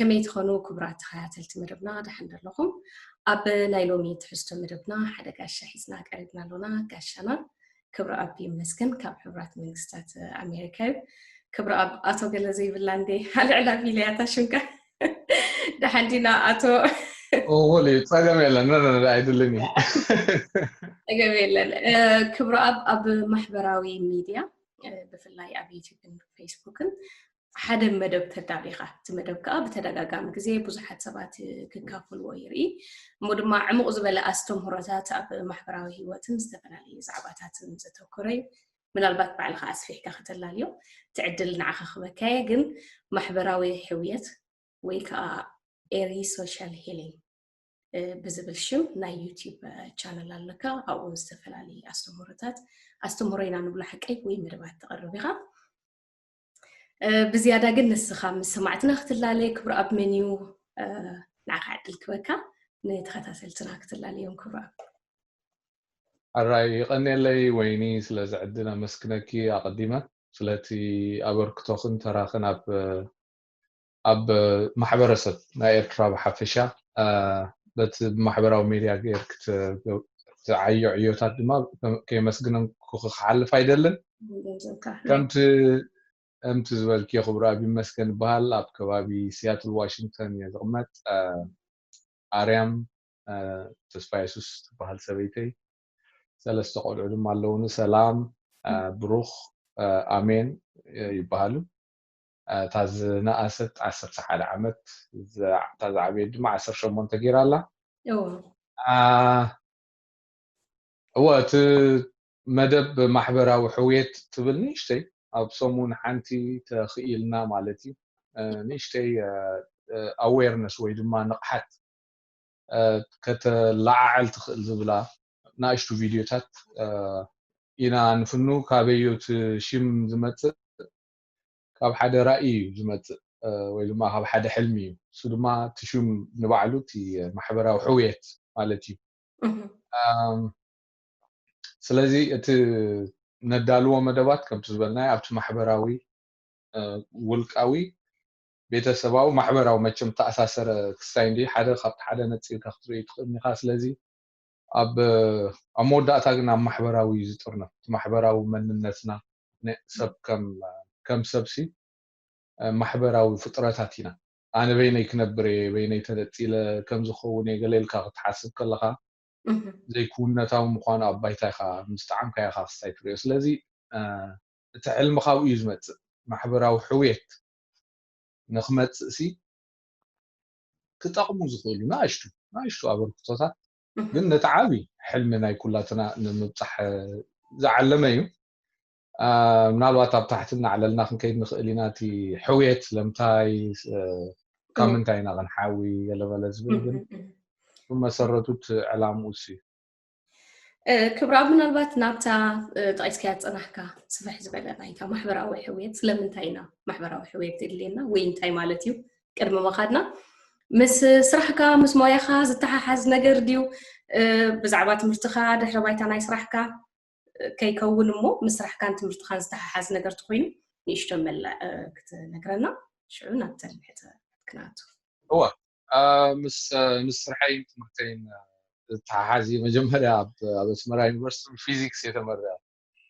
ከመይ ትኾኑ ክቡራት ተኸታተልቲ መደብና፣ ደሓን ዶ ኣለኹም? ኣብ ናይ ሎሚ ትሕዝቶ መደብና ሓደ ጋሻ ሒዝና ቀሪብና ኣሎና። ጋሻና ክብረኣብ ይመስገን ካብ ሕቡራት መንግስታት ኣሜሪካ እዩ። ክብረኣብ፣ ኣቶ ገለ ዘይብላ እንዴ? ኣልዕላ ቢለያ እታ ሽምካ። ደሓን ዲና ኣቶ? እኹል እዩ፣ ጸገም የለን። ነ፣ ነ፣ ነ፣ ኣይድልን እዩ። ጸገም የለን። እ፣ ክብረኣብ ኣብ ማሕበራዊ ሚድያ፣ እ፣ ብፍላይ ኣብ ዩቲዩብን ፌስቡክን ሓደ መደብ ተዳሊኻ። እቲ መደብ ከኣ ብተደጋጋሚ ግዜ ብዙሓት ሰባት ክካፈልዎ ይርኢ። እሞ ድማ ዕሙቕ ዝበለ ኣስተምህሮታት ኣብ ማሕበራዊ ህይወትን ዝተፈላለዩ ዛዕባታትን ዘተኮረ እዩ። ምናልባት ባዕልኻ ኣስፊሕካ ከተላልዮ እቲ ዕድል ንዓኻ ክበካየ፣ ግን ማሕበራዊ ሕውየት ወይ ከኣ ኤሪ ሶሻል ሂሊንግ፣ እ፣ ብዝብል ሽም ናይ ዩቲዩብ፣ እ፣ ቻነል ኣለካ። ኣብኡ ዝተፈላለዩ ኣስተምህሮታት፣ ኣስተምህሮ ኢና ንብሎ ሓቀይ ወይ መደባት ተቕርብ ኢኻ። እ፣ ብዝያዳ ግን ንስኻ ምስ ሰማዕትና ክትላለ፣ ክብረኣብ መን እዩ፣ እ፣ ንዓኻ ዕድል ክበካ፣ ንተኸታተልትና ክትላለዮም ክብረኣብ። ኣራይ፣ ይቐንየለይ ወይኒ፣ ስለዚ ዕድል ኣመስግነኪ ኣቐዲመ፣ ስለቲ ኣበርክቶኽን ተራኽን ኣብ፣ ኣብ ማሕበረሰብ ናይ ኤርትራ ብሓፈሻ፣ እ፣ በቲ ብማሕበራዊ ሜድያ ጌርክ ት-፣ ትዓዮ ዕዮታት ድማ ከ-፣ ከየመስግነን ክሓልፍ ኣይደልን። ከምቲ፣ ከምቲ ዝበልክዮ ክብረኣብ ይመስገን ይበሃል፣ ኣብ ከባቢ ሲያትል ዋሽንግተን እየ ዝቕመጥ። እ፣ ኣርያም፣ እ፣ ተስፋ የሱስ ትበሃል ሰበይተይ። ሰለስተ ቆልዑ ድማ ኣለውኒ። ሰላም፣ እ፣ ብሩኽ፣ እ፣ ኣሜን፣ እ፣ ይበሃሉ። እ፣ እታ ዝነኣሰት ዓሰርተ ሓደ ዓመት፣ እዛ፣ እታ ዝዓበየት ድማ ዓሰርተ ሸሞንተ ገይራ ኣላ። እዎ። እ፣ እወ፣ እቲ መደብ ማሕበራዊ ሕውየት ትብል ንእሽተይ፣ ኣብ ሰሙን ሓንቲ ተኽኢልና ማለት እዩ። እ፣ ንእሽተይ፣ እ፣ እ፣ ኣዌርነስ ወይ ድማ ንቕሓት፣ እ፣ ከተለዓዕል ትኽእል ዝብላ ንኣሽቱ ቪድዮታት፣ እ፣ ኢና ንፍኑ። ካበይ እዩ እቲ ሽም ዝመጽእ? ካብ ሓደ ራእይ እዩ ዝመጽእ፣ እ፣ ወይ ድማ ካብ ሓደ ሕልሚ እዩ። እሱ ድማ እቲ ሽም ንባዕሉ እቲ ማሕበራዊ ሕውየት ማለት እዩ። እም፣ ስለዚ እቲ ነዳልዎ መደባት ከምቲ ዝበልናዮ ኣብቲ ማሕበራዊ፣ እ፣ ውልቃዊ፣ ቤተሰባዊ፣ ማሕበራዊ መቸም ተኣሳሰረ ክስታይ እንዲ ሓደ ካብቲ ሓደ ነጺልካ ክትርኢ ትኽእል ኢኻ። ስለዚ ኣብ፣ ኣብ መወዳእታ ግን ኣብ ማሕበራዊ እዩ ዝጥርነፍ። እቲ ማሕበራዊ መንነትና ነ-፣ ሰብ ከም፣ ከም ሰብሲ፣ እ፣ ማሕበራዊ ፍጥረታት ኢና። ኣነ በይነይ ክነብር እየ፣ በይነይ ተነጺለ ከም ዝኸውን እየ ገለ ኢልካ ክትሓስብ ከለኻ፣ እህ። ዘይክውነታዊ ምዃኑ ኣብ ባይታ ኢኻ ምስ ጠዓምካዮ ኢኻ ክስታይ ትርእዮ። ስለዚ፣ እ፣ እቲ ሕልሚ ካብኡ እዩ ዝመጽእ። ማሕበራዊ ሕውየት ንኽመጽእ ሲ ክጠቕሙ ዝኽእሉ ንኣሽቱ፣ ንኣሽቱ ኣበርክቶታት፣ እህ። ግን ነቲ ዓቢ ሕልሚ ናይ ኩላትና ንምብጻሕ፣ እ፣ ዝዓለመ እዩ። እ፣ ምናልባት ኣብ ታሕቲ እናዕለልና ክንከይድ ንኽእል ኢና። እቲ ሕውየት ስለምንታይ፣ እ፣ ካብ እህ። ምንታይ ኢና ክንሓዊ ገለመለ ዝብል፣ ግን እህ፣ እህ። ብመሰረቱ እቲ ዕላምኡ እሱ እዩ። እ፣ ክብረኣብ፣ ምናልባት ናብታ፣ እ፣ ጠቒስካያ ዝጸናሕካ ስፍሕ ዝበለ ናይታ ማሕበራዊ ሕውየት፣ ስለምንታይ ኢና ማሕበራዊ ሕውየት የድልየና ወይ እንታይ ማለት እዩ? ቅድሚ ምኻድና፣ ምስ ስራሕካ፣ ምስ ሞያኻ ዝተሓሓዝ ነገር ድዩ? እ፣ ብዛዕባ ትምህርትኻ፣ ድሕረ ባይታ ናይ ስራሕካ፣ እ፣ ከይከውን እሞ፣ ምስ ስራሕካን ትምህርትኻን ዝተሓሓዝ ነገር ተኾይኑ፣ ንእሽቶ መላ-፣ እ፣ ክትነግረና፣ ሽዑ ናብተን ሕቶ ክንኣቱ። እወ፣ እ፣ ምስ፣ እ፣ ምስ ስርሐይን ትምህርተይን፣ እ፣ ዝተሓሓዝ እዩ። መጀመርያ ኣብ፣ ኣብ ኣስመራ ዩኒቨርሲቲ ብፊዚክስ እየ ተመሪቐ።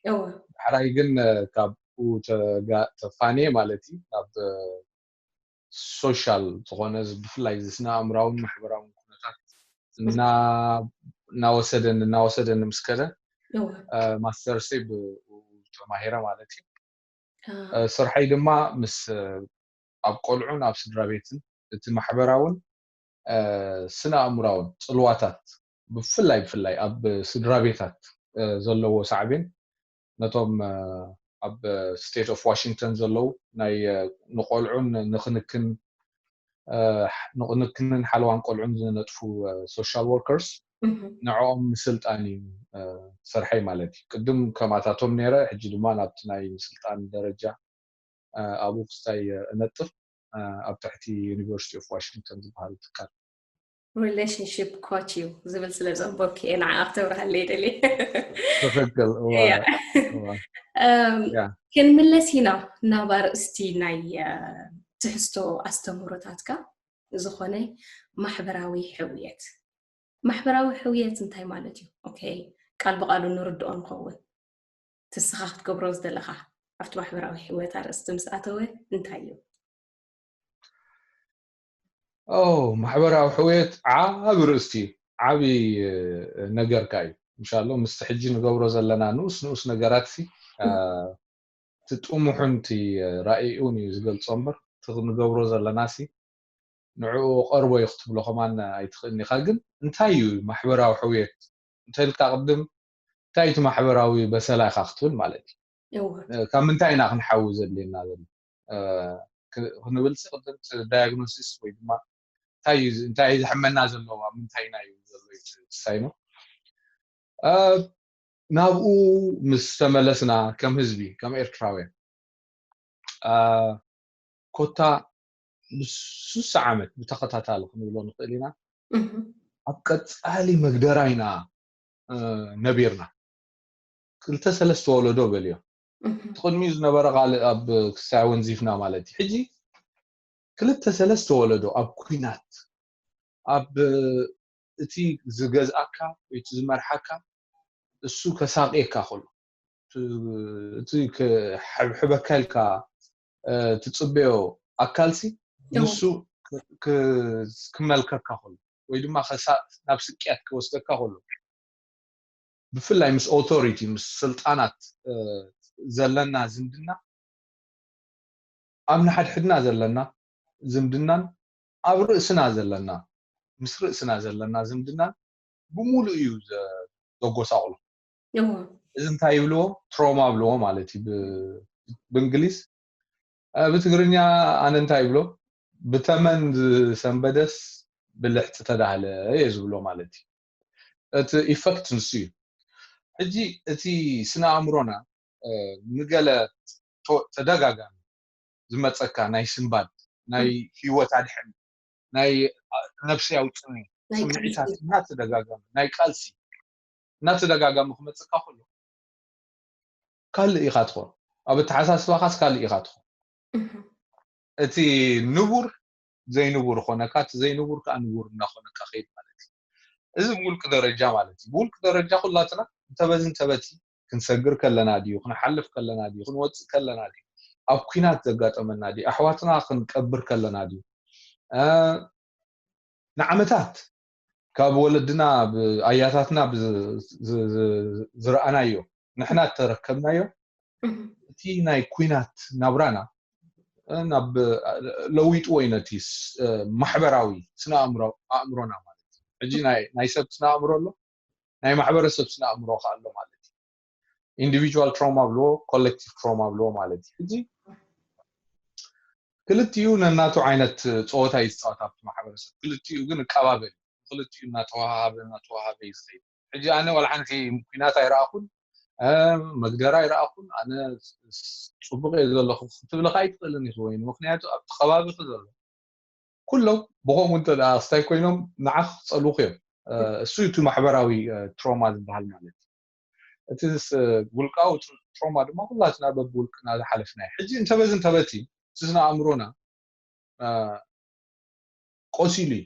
እወ። ዳሕራይ ግን፣ እ፣ ካብኡ ተጋ-፣ ተፋንየ ማለት እዩ። ናብ፣ እ፣ ሶሻል ዝኾነ፣ ዝ-፣ ብፍላይ እዚ ስነ ኣእምራውን ማሕበራውን ኩነታት እና-፣ እናወሰደኒ፣ እናወሰደኒ ምስ ከደ፣ እወ። እ፣ ማስተርሰይ ብኡ ተማሂረ ማለት እዩ። እ፣ ስርሐይ ድማ ምስ፣ እ፣ ኣብ ቆልዑን ኣብ ስድራ ቤትን እቲ ማሕበራውን፣ እ፣ ስነ ኣእምራውን ጽልዋታት፣ ብፍላይ፣ ብፍላይ ኣብ ስድራ ቤታት፣ እ፣ ዘለዎ ሳዕቤን፣ ነቶም፣ እ፣ ኣብ ስቴት ኦፍ ዋሽንግተን ዘለዉ ናይ፣ እ፣ ንቆልዑን ንክንክን፣ እ፣ ንክንክንን ሓለዋን ቆልዑን ዝነጥፉ፣ እ፣ ሶሻል ወርከርስ፣ እህ። ንዕኦም ምስልጣን እዩ፣ እ፣ ስርሐይ ማለት እዩ። ቅድም ከማታቶም ነይረ፣ ሕጂ ድማ ናብቲ ናይ ምስልጣን ደረጃ፣ እ፣ ኣብኡ ክስታይ፣ እ፣ እነጥፍ፣ እ፣ ኣብ ትሕቲ ዩኒቨርሲቲ ኦፍ ዋሽንግተን ዝበሃል ትካል። ሪሌሽንሺፕ ኮች እዩ ዝብል ስለ ዘንበብኩ እየ ንዓኣ ክተብርሃለይ ደልየ። ትኽክል፣ እዋ፣ እያ። እዋ። እም፣ እያ። ክንምለስ ኢና ናብ ኣርእስቲ ናይ፣ እ፣ ትሕዝቶ ኣስተምህሮታትካ። ዝኾነ ማሕበራዊ ሕውየት። ማሕበራዊ ሕውየት እንታይ ማለት እዩ? ኦኬ፣ ቃል ብቓሉ ንርድኦ ንኸውን። ትስኻ ክትገብሮ ዝደለኻ ኣብቲ ማሕበራዊ ሕውየት ኣርእስቲ ምስ ኣተወ እንታይ እዩ? ኦ ማሕበራዊ ሕውየት ዓቢ ርእስቲ እዩ። ዓቢ ነገርካ እዩ። እንሻሎ ምስቲ ሕጂ ንገብሮ ዘለና ንኡስ ንኡስ ነገራት ሲ እቲ ጥሙሑን እቲ ራእይኡን እዩ ዝገልጾ እምበር እቲ ንገብሮ ዘለና ሲ ንዕኡ ቀርቦ እዩ ክትብሎ ከማን ኣይትኽእልን ኢኻ። ግን እንታይ እዩ ማሕበራዊ ሕውየት እንተልካ ቅድም እንታይ እቲ ማሕበራዊ በሰላ ኢኻ ክትብል ማለት እዩ። ካብ ምንታይ ኢና ክንሓዊ ዘድልየና ዘሎ ክንብል ሲ ቅድም ዳያግኖሲስ ወይ ድማ እንታይ እዩ ዘሕመና ዘሎ ኣብ ምንታይ ኢና እዩ ዘሎ ሳይኖ ናብኡ ምስ ተመለስና ከም ህዝቢ ከም ኤርትራውያን ኮታ ብሱሳ ዓመት ብተኸታታሊ ክንብሎ ንኽእል ኢና ኣብ ቀጻሊ መግደራ ኢና ነቢርና ክልተ ሰለስተ ወለዶ በልዮ እቲ ቅድሚኡ ዝነበረ ካልእ ኣብ ክሳይ ወንዚፍና ማለት እዩ ሕጂ ክልተ ሰለስተ ወለዶ ኣብ ኩናት ኣብ እቲ ዝገዝኣካ ወይ እቲ ዝመርሓካ እሱ ከሳቅየካ ከሎ እቲ ክሕብሕበካ ኢልካ ትፅበዮ ኣካልሲ ንሱ ክመልከካ ከሎ ወይ ድማ ናብ ስቅያት ክወስደካ ከሎ ብፍላይ ምስ ኦቶሪቲ ምስ ስልጣናት ዘለና ዝምድና ኣብ ንሓድሕድና ዘለና ዝምድናን ኣብ ርእስና ዘለና ምስ ርእስና ዘለና ዝምድናን ብሙሉእ እዩ ዘጎሳቕሎ። እዚ እንታይ ይብልዎ? ትሮማ ይብልዎ ማለት እዩ ብእንግሊዝ። ብትግርኛ ኣነ እንታይ ይብሎ? ብተመን ዝሰንበደስ ብልሕፂ ተዳህለ እየ ዝብሎ ማለት እዩ። እቲ ኢፈክት ንሱ እዩ። ሕጂ እቲ ስነ ኣእምሮና ንገለ ተደጋጋሚ ዝመፀካ ናይ ስንባድ ናይ ህይወት ኣድሕን ናይ ነብሲ ኣውፅኒ ስምዒታት እናተደጋገመ ናይ ቃልሲ እናተደጋገመ ክመፅካ ከሎ ካልእ ኢኻ ትኾን ኣብ ኣተሓሳስባኻስ ካልእ ኢኻ ትኾን እቲ ንቡር ዘይንቡር ኾነካ እቲ ዘይንቡር ከዓ ንቡር እናኾነካ ከይድ ማለት እዩ እዚ ብውልቂ ደረጃ ማለት እዩ ብውልቂ ደረጃ ኩላትና እንተበዚ እንተበቲ ክንሰግር ከለና ድዩ ክንሓልፍ ከለና ድዩ ክንወፅእ ከለና ድዩ ኣብ ኩናት ዘጋጠመና ድዩ ኣሕዋትና ክንቀብር ከለና ድዩ ንዓመታት ካብ ወለድና ኣያታትና ዝረኣናዮ ንሕና እተረከብናዮ እቲ ናይ ኩናት ናብራና ናብ ለዊጥዎ እዩ ነቲ ማሕበራዊ ስነ ኣእምሮና ማለት እዩ ሕጂ ናይ ሰብ ስነ ኣእምሮ ኣሎ ናይ ማሕበረሰብ ስነ ኣእምሮ ከ ኣሎ ማለት እዩ individual trauma ብልዎ collective trauma ብልዎ ማለት እዩ ሕጂ ክልቲኡ ነናቱ ዓይነት ፀወታ እዩ ዝፃወት ኣብቲ ማሕበረሰብ ክልቲኡ ግን እቀባበል ክልቲኡ እናተዋሃበ እናተዋሃበ እዩ ዝኸይድ ሕጂ ኣነ ዋላ ሓንቲ ኩናት ኣይረኣኹን መግደራ ኣይረኣኹን ኣነ ፅቡቅ እየ ዘለኹ ክትብልካ ኣይትኽእልን ኢኺ ወይ ምክንያቱ ኣብቲ ከባቢኺ ዘሎ ኩሎም ብኸምኡ እንተ ክስታይ ኮይኖም ንዓኽ ክፀልውኹ እዮም እሱ እቲ ማሕበራዊ ትሮማ ዝበሃል ማለት እዩ እቲ ውልቃዊ ትሮማ ድማ ኩላትና በብውልቅና ዝሓለፍና እዩ ሕጂ እንተበዚ እንተበቲ እቲ ስነ ኣእምሮና ቆሲሉ እዩ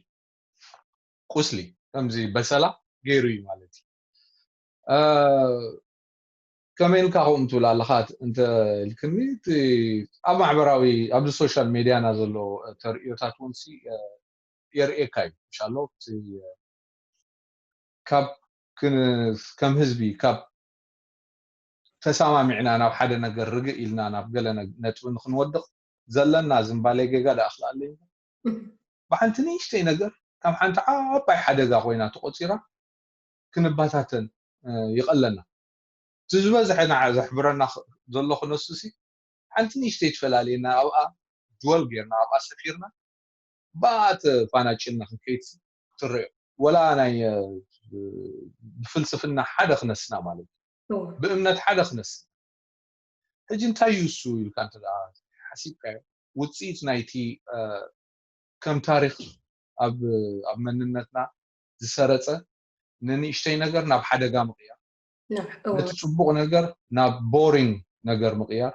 ቁስሊ ከምዚ በሰላ ገይሩ እዩ ማለት እዩ ከመይ ኢልካ ከምኡ ትብል ኣለኻ እንተ ኢልክኒ ኣብ ማሕበራዊ ኣብዚ ሶሻል ሜድያና ዘሎ ተርእዮታት እውን የርእየካ እዩ ሻሎ ካብ ከም ህዝቢ ካብ ተሰማሚዕና ናብ ሓደ ነገር ርግእ ኢልና ናብ ገለ ነጥቢ ንክንወድቕ ዘለና ዝምባሌ ጌጋ ደኣ ክልኣለ እዩ ብሓንቲ ንእሽተይ ነገር ከም ሓንቲ ዓባይ ሓደጋ ኮይና ተቆፂራ ክንባታተን ይቐለና እቲ ዝበዝሐ ንዓ ዘሕብረና ዘሎ ክነሱ ሲ ሓንቲ ንእሽተይ ትፈላልየና ኣብኣ ድወል ጌርና ኣብኣ ሰፊርና ብኣ ተፋናጭልና ክንከይድ ትረዮ ወላ ናይ ብፍልስፍና ሓደ ክነስና ማለት እዩ ብእምነት ሓደ ክነስና ሕጂ እንታይ እዩ እሱ ኢልካ እንተ ሓሲብካዮ ውፅኢት ናይቲ ከም ታሪክ ኣብ መንነትና ዝሰረፀ ንንእሽተይ ነገር ናብ ሓደጋ ምቅያር ነቲ ፅቡቅ ነገር ናብ ቦሪንግ ነገር ምቅያር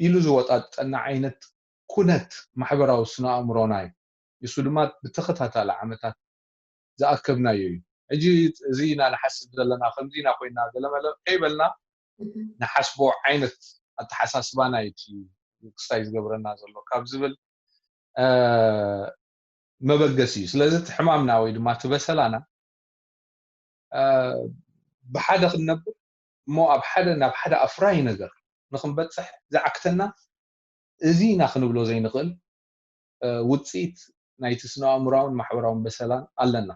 ኢሉ ዝወጣጠና ዓይነት ኩነት ማሕበራዊ ስነ ኣእምሮና እዩ እሱ ድማ ብተኸታታሊ ዓመታት ዝኣከብናዮ እዩ። ሕጂ እዚ ኢና ንሓስብ ዘለና፣ ከምዚ ኢና ኮይና ገለመለ ከይበልና ንሓስቦ ዓይነት ኣተሓሳስባና እዩ እቲ ክስታይ ዝገብረና ዘሎ ካብ ዝብል መበገሲ እዩ። ስለዚ እቲ ሕማምና ወይ ድማ እቲ በሰላና ብሓደ ክንነብር እሞ ኣብ ሓደ ናብ ሓደ ኣፍራይ ነገር ንክንበፅሕ ዝዓክተና እዚ ኢና ክንብሎ ዘይንኽእል ውፅኢት ናይቲ ስነ ኣእምራውን ማሕበራውን በሰላን ኣለና።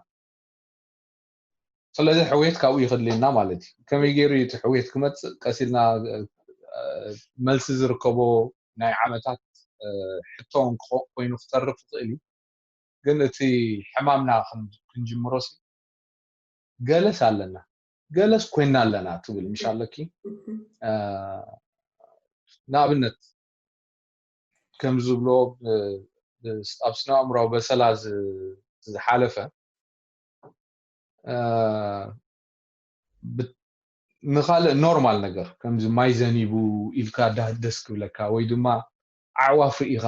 ስለዚ ሕውየት ካብኡ ይኽድልየና ማለት እዩ። ከመይ ገይሩ እቲ ሕውየት ክመፅእ ቀሲልና መልሲ ዝርከቦ ናይ ዓመታት ሕቶን ኮይኑ ክተርፍ ይኽእል እዩ። ግን እቲ ሕማምና ክንጅምሮ ሲ ገለስ ኣለና፣ ገለስ ኮይና ኣለና ትብል ምሽ ኣለኪ። ንኣብነት ከም ዝብሎ ኣብ ስነ ኣእምራዊ በሰላ ዝሓለፈ ንካልእ ኖርማል ነገር ከምዚ ማይ ዘኒቡ ኢልካ ደስ ክብለካ ወይ ድማ ኣዕዋፍ ርኢኻ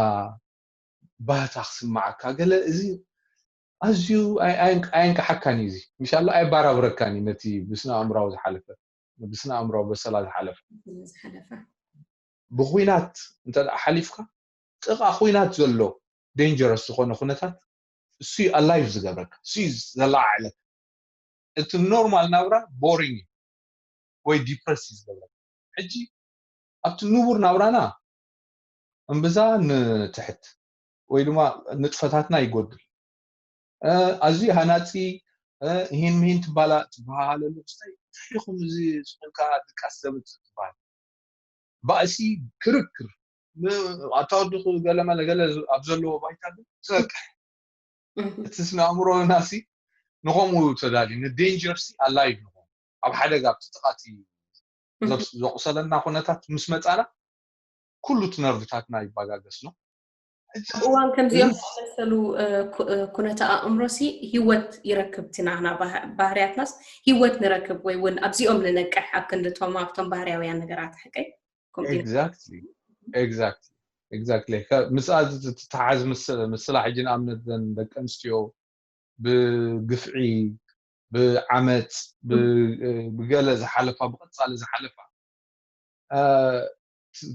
ባህታ ክስማዓካ ገለ እዚ ኣዝዩ ኣየንቅሓካን እዩ። እዚ ምሻሎ ኣየባራብረካን እዩ። ነቲ ብስነ ኣእምራዊ ዝሓለፈ ብስነ ኣእምራዊ በሰላ ዝሓለፈ ብኩናት እንተ ሓሊፍካ ጥቓ ኩናት ዘሎ ዴንጀረስ ዝኾነ ኩነታት እሱ ኣላይቭ ዝገብረካ እሱ ዘለዓዕለካ። እቲ ኖርማል ናብራ ቦሪንግ ወይ ዲፕረስ እዩ ዝገብረካ። ሕጂ ኣብቲ ንቡር ናብራና እምብዛ ንትሕት ወይ ድማ ንጥፈታትና ይጎድል። ኣዝዩ ሃናፂ ሂን ምሂን ትባላ ትበሃለሉ ክስታይ እንታይ ኢኹም እዚ ስንካ ድቃስ ዘምፅእ ትበሃል። ባእሲ ክርክር ኣታወድኹ ገለመለ ገለ ኣብ ዘለዎ ባይታ ግን ትነቅሕ። እቲ ስነ ኣእምሮና ሲ ንኸምኡ ተዳልዩ ንዴንጀር ሲ ኣላይቭ ንኾን ኣብ ሓደጋ ኣብቲ ጥቓቲ ዘቁሰለና ኩነታት ምስ መፃና ኩሉ እቲ ነርቭታትና ይባጋገስ ነው። እዋን ከምዚኦም ዝመሰሉ ኩነተ ኣእምሮ ሲ ህይወት ይረክብ እቲ ናና ባህርያትናስ ህይወት ንረክብ ወይ እውን ኣብዚኦም ንነቅሕ ኣብ ክንድቶም ኣብቶም ባህርያውያን ነገራት ሓቀይ exactly exactly exactly ምስኣ ትተሓዝ ምስላ ሕጂ ንኣብነት ዘን ደቂ ኣንስትዮ ብግፍዒ ብዓመፅ ብገለ ዝሓለፋ ብቐፃሊ ዝሓለፋ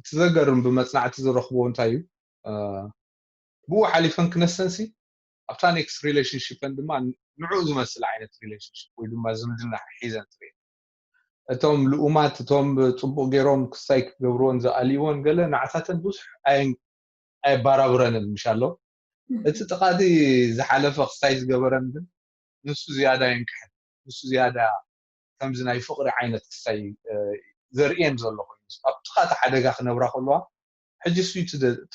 ትዘገርም ብመፅናዕቲ ዝረኽብዎ እንታይ እዩ ብኡ ሓሊፈን ክነሰንሲ ኣብታ ኔክስት ሪሌሽንሽፐን ድማ ንዕኡ ዝመስል ዓይነት ሪሌሽንሽፕ ወይ ድማ ዝምድና ሒዘን ትርኢ እቶም ልኡማት እቶም ፅቡቅ ገይሮም ክስታይ ክገብርዎን ዝኣልይዎን ገለ ንዓታተን ብዙሕ ኣየባራብረንን ምሽ ኣሎ እቲ ጥቃቲ ዝሓለፈ ክስታይ ዝገበረን ግን ንሱ ዝያዳ የንቅሐን ንሱ ዝያዳ ከምዚ ናይ ፍቅሪ ዓይነት ክስታይ ዘርእየን ዘሎ ኮይኑ ኣብ ጥቃቲ ሓደጋ ክነብራ ከለዋ ሕጂ እሱ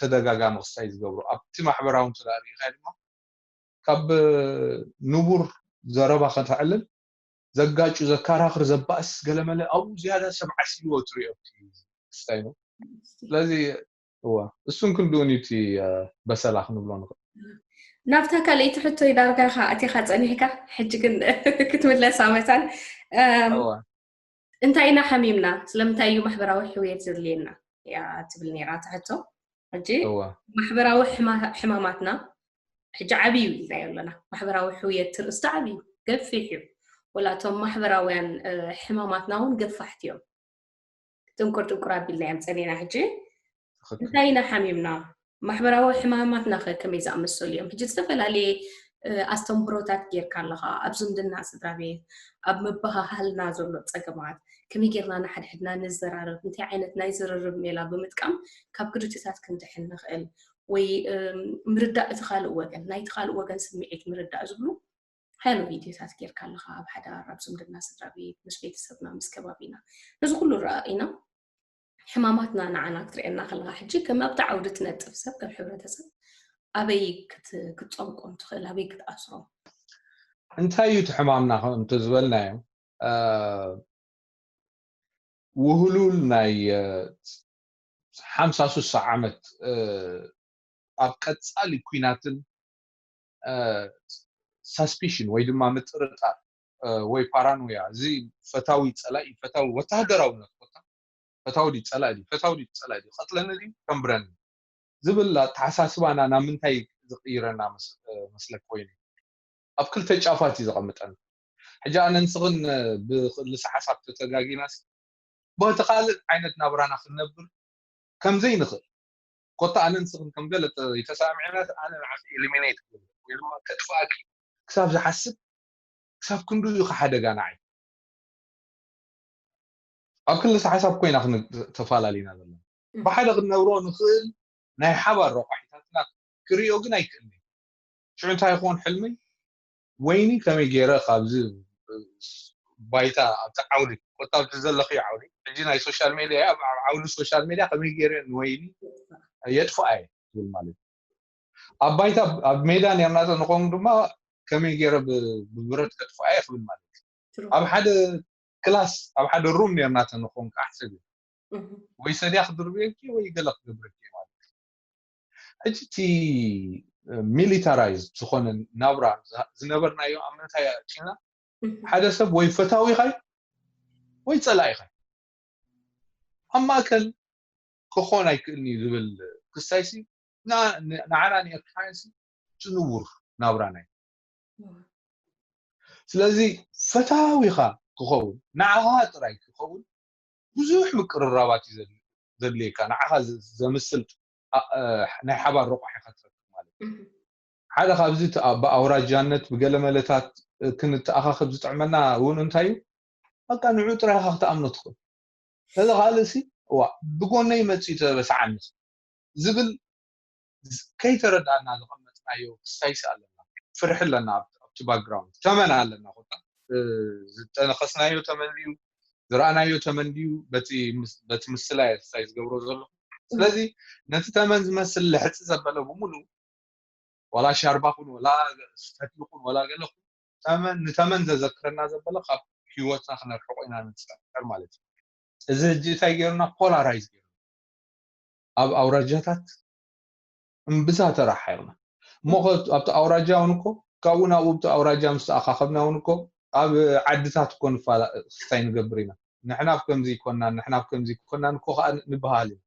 ተደጋጋሚ ክስታይ ዝገብሮ ኣብቲ ማሕበራዊ እንተ ርኢካ ድማ ካብ ንቡር ዘረባ ከተዕልል ዘጋጩ ዘካራክር ዘባእስ ገለመለ ኣብኡ ዝያዳ ሰብ ዓሲልዎ ትሪኦ ክስታይ ነው ስለዚ እዋ እሱን ክንድኡን እዩ እቲ በሰላ ክንብሎ ንኽእል ናብታ ካልኣይቲ ሕቶ ዳርጋ ኢኻ ኣቲኻ ፀኒሕካ ሕጂ ግን ክትምለሳ መታን እንታይ ኢና ሓሚምና ስለምንታይ እዩ ማሕበራዊ ሕውየት ዘድልየና እያ ትብል ነራ ትሕቶ ሕጂ ማሕበራዊ ሕማማትና ሕጂ ዓብዩ ኢልናዮ ኣለና ማሕበራዊ ሕውየት ትርእስቲ ዓብዩ ገፊሕ እዩ ወላቶም ማሕበራውያን ሕማማትና እውን ገፋሕቲ እዮም ጥንቁር ጥንቁር ኣቢልና እዮም ፀኒና ሕጂ እንታይ ኢና ሓሚምና ማሕበራዊ ሕማማትና ከ ከመይ ዝኣመሰሉ እዮም ሕጂ ዝተፈላለየ ኣስተምህሮታት ጌርካ ኣለኻ ኣብ ዝምድና ስድራ ቤት ኣብ ምበሃሃልና ዘሎ ፀገማት ከመይ ጌርና ንሓድሕድና ንዘራርብ እንታይ ዓይነት ናይ ዝርርብ ሜላ ብምጥቃም ካብ ግድትታት ክንድሕን ንኽእል ወይ ምርዳእ እቲ ካልእ ወገን ናይቲ ካልእ ወገን ስምዒት ምርዳእ ዝብሉ ሓያሎ ቪድዮታት ጌርካ ኣለኻ ኣብ ሓዳር ኣብ ዝምድና ስድራ ቤት ምስ ቤተሰብና ምስ ከባቢና ነዚ ኩሉ ረኣኢና ሕማማትና ንዓና ክትርእየና ከለካ ሕጂ ከም ኣብቲ ዓውዲ ትነጥፍ ሰብ ከም ሕብረተሰብ ኣበይ ክትፀምቆም ትኽእል ኣበይ ክትኣስሮም እንታይ እዩ እቲ ሕማምና ከምቲ ዝበልናዮ ውህሉል ናይ ሓምሳ ሱሳ ዓመት ኣብ ቀፃሊ ኩናትን ሳስፒሽን ወይ ድማ ምጥርጣር ወይ ፓራኖያ እዚ ፈታዊ ፀላኢ ፈታዊ ወታደራዊ ነጥቦታ ፈታዊ ድዩ ፀላኢ ድዩ ፈታዊ ድዩ ፀላኢ ድዩ ቀጥለኒ ድዩ ከንብረኒ ዝብል ኣተሓሳስባና ናብ ምንታይ ዝቕይረና መስለክ ኮይኑ ኣብ ክልተ ጫፋት እዩ ዘቐምጠን። ሕጂ ኣነ ንስኽን ብክልሰ ሓሳብ ተተጋጊናስ በቲ ካልእ ዓይነት ናብራና ክንነብር ከምዘይ ንኽእል ኮታ ኣነ ንስኽን ከም ገለ ተሳሚዕና ኣነ ንዓኺ ኤሊሚኔት ወይ ድማ ከጥፋእኪ ክሳብ ዝሓስብ ክሳብ ክንዱ እዩ ሓደጋ ንዓይ ኣብ ክልተ ሓሳብ ኮይና ተፈላለና ዘለና ብሓደ ክንነብሮ ንኽእል ናይ ሓባር ረቋሒታትና ክሪኦ ግን ኣይክእልን ሽዑ እንታይ ይኸውን ሕልመይ ወይኒ ከመይ ገይረ ካብዚ ባይታ ኣብቲ ዓውዲ ኮታ ኣብቲ ዘለኽዮ ዓውዲ ሕጂ ናይ ሶሻል ሜድያ ኣብ ዓውዲ ሶሻል ሜድያ ከመይ ገይረ ንወይኒ የጥፍኣ እየ ትብል ማለት እዩ ኣብ ባይታ ኣብ ሜዳ ነርና ንኾኑ ድማ ከመይ ገይረ ብብረት ከጥፍኣ እየ ክብል ማለት እዩ ኣብ ሓደ ክላስ ኣብ ሓደ ሩም ነርና ንኾኑ ክሓስብ እዩ ወይ ሰድያ ክድርብየኪ ወይ ገለ ክገብረኪ ማለት እዩ ሕጂ እቲ ሚሊታራይዝ ዝኾነ ናብራ ዝነበርናዮ ኣብ ምንታይ ኣእቲና ሓደ ሰብ ወይ ፈታዊ ኢኻይ ወይ ፀላኢ ኢኻይ ኣብ ማእከል ክኾን ኣይክእልን እዩ ዝብል ክስታይ ሲ ንዓና ንኤርትራውያን ሲ እቲ ንቡር ናብራና እዩ ስለዚ ፈታዊኻ ክኸውን ንዓኻ ጥራይ ክኸውን ብዙሕ ምቅርራባት እዩ ዘድልየካ ንዓኻ ዘምስል ናይ ሓባር ረቋሒኻ ትረክብ ማለት እዩ ሓደ ካብዚ ብኣውራጃነት ብገለ መለታት ክንተኣኻኸብ ዝጥዕመና እውን እንታይ እዩ በቃ ንዑ ጥራይኻ ክትኣምኖ ትኽእል ነዚ ካልእ ሲ ዋ ብጎነይ መፅኡ ተበስዓኒ ዝብል ከይተረዳእና ዝቐመጥናዮ ክስታይሲ ኣለና ፍርሒ ኣለና ኣብቲ ባክግራውንድ ተመን ኣለና ኮታ ዝጠነኸስናዮ ተመን ድዩ ዝረኣናዮ ተመን ድዩ በቲ ምስላ ክስታይ ዝገብሮ ዘሎ ስለዚ ነቲ ተመን ዝመስል ልሕፂ ዘበለ ብምሉ ዋላ ሻርባ ኩን ዋላ ፈትሊ ኩን ዋላ ገለ ኩን ተመን ንተመን ዘዘክረና ዘበለ ካብ ህይወትና ክነርሕቆ ኢና ንፅዕር ማለት እዩ እዚ ህጂ እንታይ ገይሩና ፖላራይዝ ገይሩ ኣብ ኣውራጃታት እምብዛ ተራሓይቕና እሞ ኣብቲ ኣውራጃ እውን እኮ ካብኡ ናብኡ ብቲ ኣውራጃ ምስ ተኣኻኸብና እውን እኮ ኣብ ዓድታት እኮ ንፋላ ክስታይ ንገብር ኢና ንሕና ብ ከምዚ ይኮናን ንሕና ብ ከምዚ ይኮናን እኮ ከዓ ንበሃል ኢና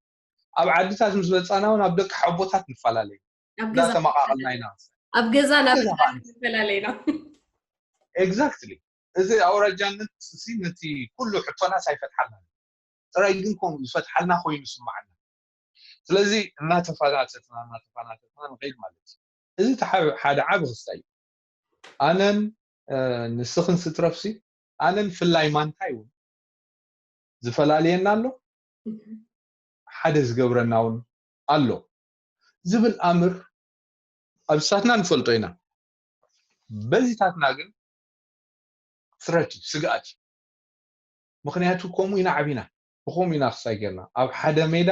ኣብ ዓድታት ምስ በፃና እውን ኣብ ደቂ ሓቦታት ንፈላለዩ እንዳተመቃቐልና ኢና ኣብ ገዛ ናብ ንፈላለዩ ኢና ኤግዛክትሊ እዚ ኣውራጃነት ሲ ነቲ ኩሉ ሕቶናስ ኣይፈትሓልና ጥራይ ግን ከም ዝፈትሓልና ኮይኑ ይስምዓና ስለዚ እናተፈናተትና እናተፈናተትና ንኸይድ ማለት እዩ እዚ ሓደ ዓቢ ክስታይ እዩ ኣነን ንስኽን ስትረፍሲ ኣነን ፍላይ ማንታይ እውን ዝፈላልየና ኣሎ ሓደ ዝገብረና እውን ኣሎ ዝብል ኣምር ኣብሳትና ንፈልጦ ኢና በዚታትና ግን ትረት እዩ ስግኣት እዩ ምክንያቱ ከምኡ ኢና ዓቢና ብከምኡ ኢና ክሳይ ጌርና ኣብ ሓደ ሜዳ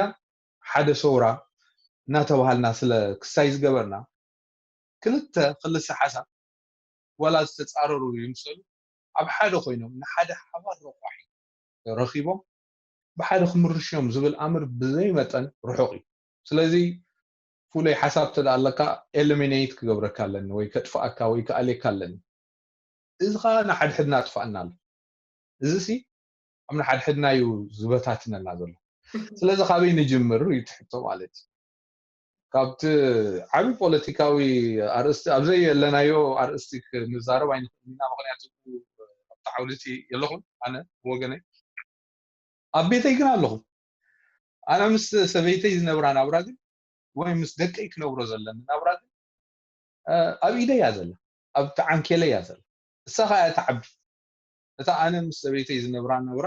ሓደ ሰውራ እናተባሃልና ስለ ክሳይ ዝገበርና ክልተ ክልሰ ሓሳብ ዋላ ዝተፃረሩ ይምሰሉ ኣብ ሓደ ኮይኖም ንሓደ ሓባር ረቋሒ ረኺቦም ብሓደ ክምርሽዮም ዝብል ኣምር ብዘይ መጠን ርሑቕ እዩ ስለዚ ፍሉይ ሓሳብ ተዳ ኣለካ ኤሊሚኔት ክገብረካ ኣለኒ ወይ ከጥፍኣካ ወይ ክኣልየካ ኣለኒ እዚ ከዓ ንሓድሕድና ኣጥፋኣና ኣሎ እዚ ሲ ኣብ ንሓድሕድና እዩ ዝበታትነና ዘሎ ስለዚ ካበይ ንጅምር እዩ ትሕቶ ማለት እዩ ካብቲ ዓብዪ ፖለቲካዊ ኣርእስቲ ኣብዘይ የለናዮ ኣርእስቲ ክንዛረብ ኣይንኽእል ኢና ምክንያቱ ኣብቲ ዓውዲ እቲ የለኹም ኣነ ወገነይ ኣብ ቤተይ ግን ኣለኹም ኣነ ምስ ሰበይተይ ዝነብራ ናብራ ግን ወይ ምስ ደቀይ ክነብሮ ዘለኒ ናብራ ግን ኣብ ኢደይ እያ ዘላ ኣብቲ ዓንኬለይ እያ ዘላ እሳ ከዓ እያ ትዓቢ እታ ኣነ ምስ ሰበይተይ ዝነብራ ናብራ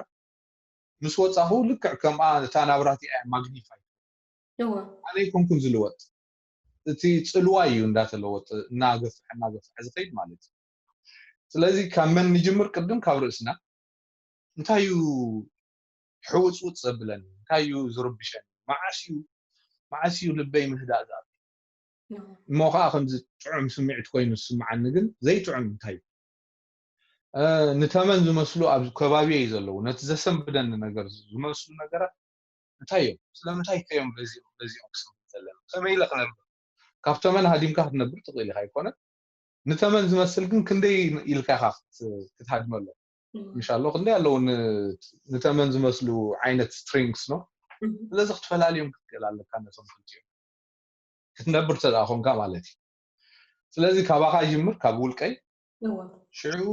ምስ ወፃኹ ልክዕ ከምኣ እታ ናብራ እቲኣ እያ ማግኒፋይ ኣነ ኣይኮንኩን ዝልወጥ እቲ ፅልዋ እዩ እንዳተለወጠ እናገፍሐ እናገፍሐ ዝኸይድ ማለት እዩ ስለዚ ካብ መን ንጅምር ቅድም ካብ ርእስና እንታይ እዩ ሕውፅውፅ ዘብለኒ እንታይ እዩ ዝርብሸኒ መዓስ እዩ መዓስ እዩ ልበይ ምህዳእ ዝኣብ እሞ ከዓ ከምዚ ጥዑም ስምዒት ኮይኑ ዝስምዓኒ ግን ዘይጥዑም እንታይ እዩ ንተመን ዝመስሉ ኣብ ከባቢ እዩ ዘለዉ ነቲ ዘሰንብደኒ ነገር ዝመስሉ ነገራት እንታይ እዮም ስለምንታይ ከዮም በዚኦም በዚኦም ክስምዕ ዘለና ከመይ ኢለ ክነብር ካብ ተመን ሃዲምካ ክትነብር ትኽእል ኢኻ ኣይኮነ ንተመን ዝመስል ግን ክንደይ ኢልካ ኢኻ ክትሃድመሎ ምሻሎ ክንደይ ኣለዉ ንተመን ዝመስሉ ዓይነት ስትሪንግስ ነው ስለዚ ክትፈላልዮም ክትክእል ኣለካ ነቶም ክልቲኦም ክትነብር ተደኣ ኮንካ ማለት እዩ ስለዚ ካባኻ ይጅምር፣ ካብ ውልቀይ። እወ ሽዑ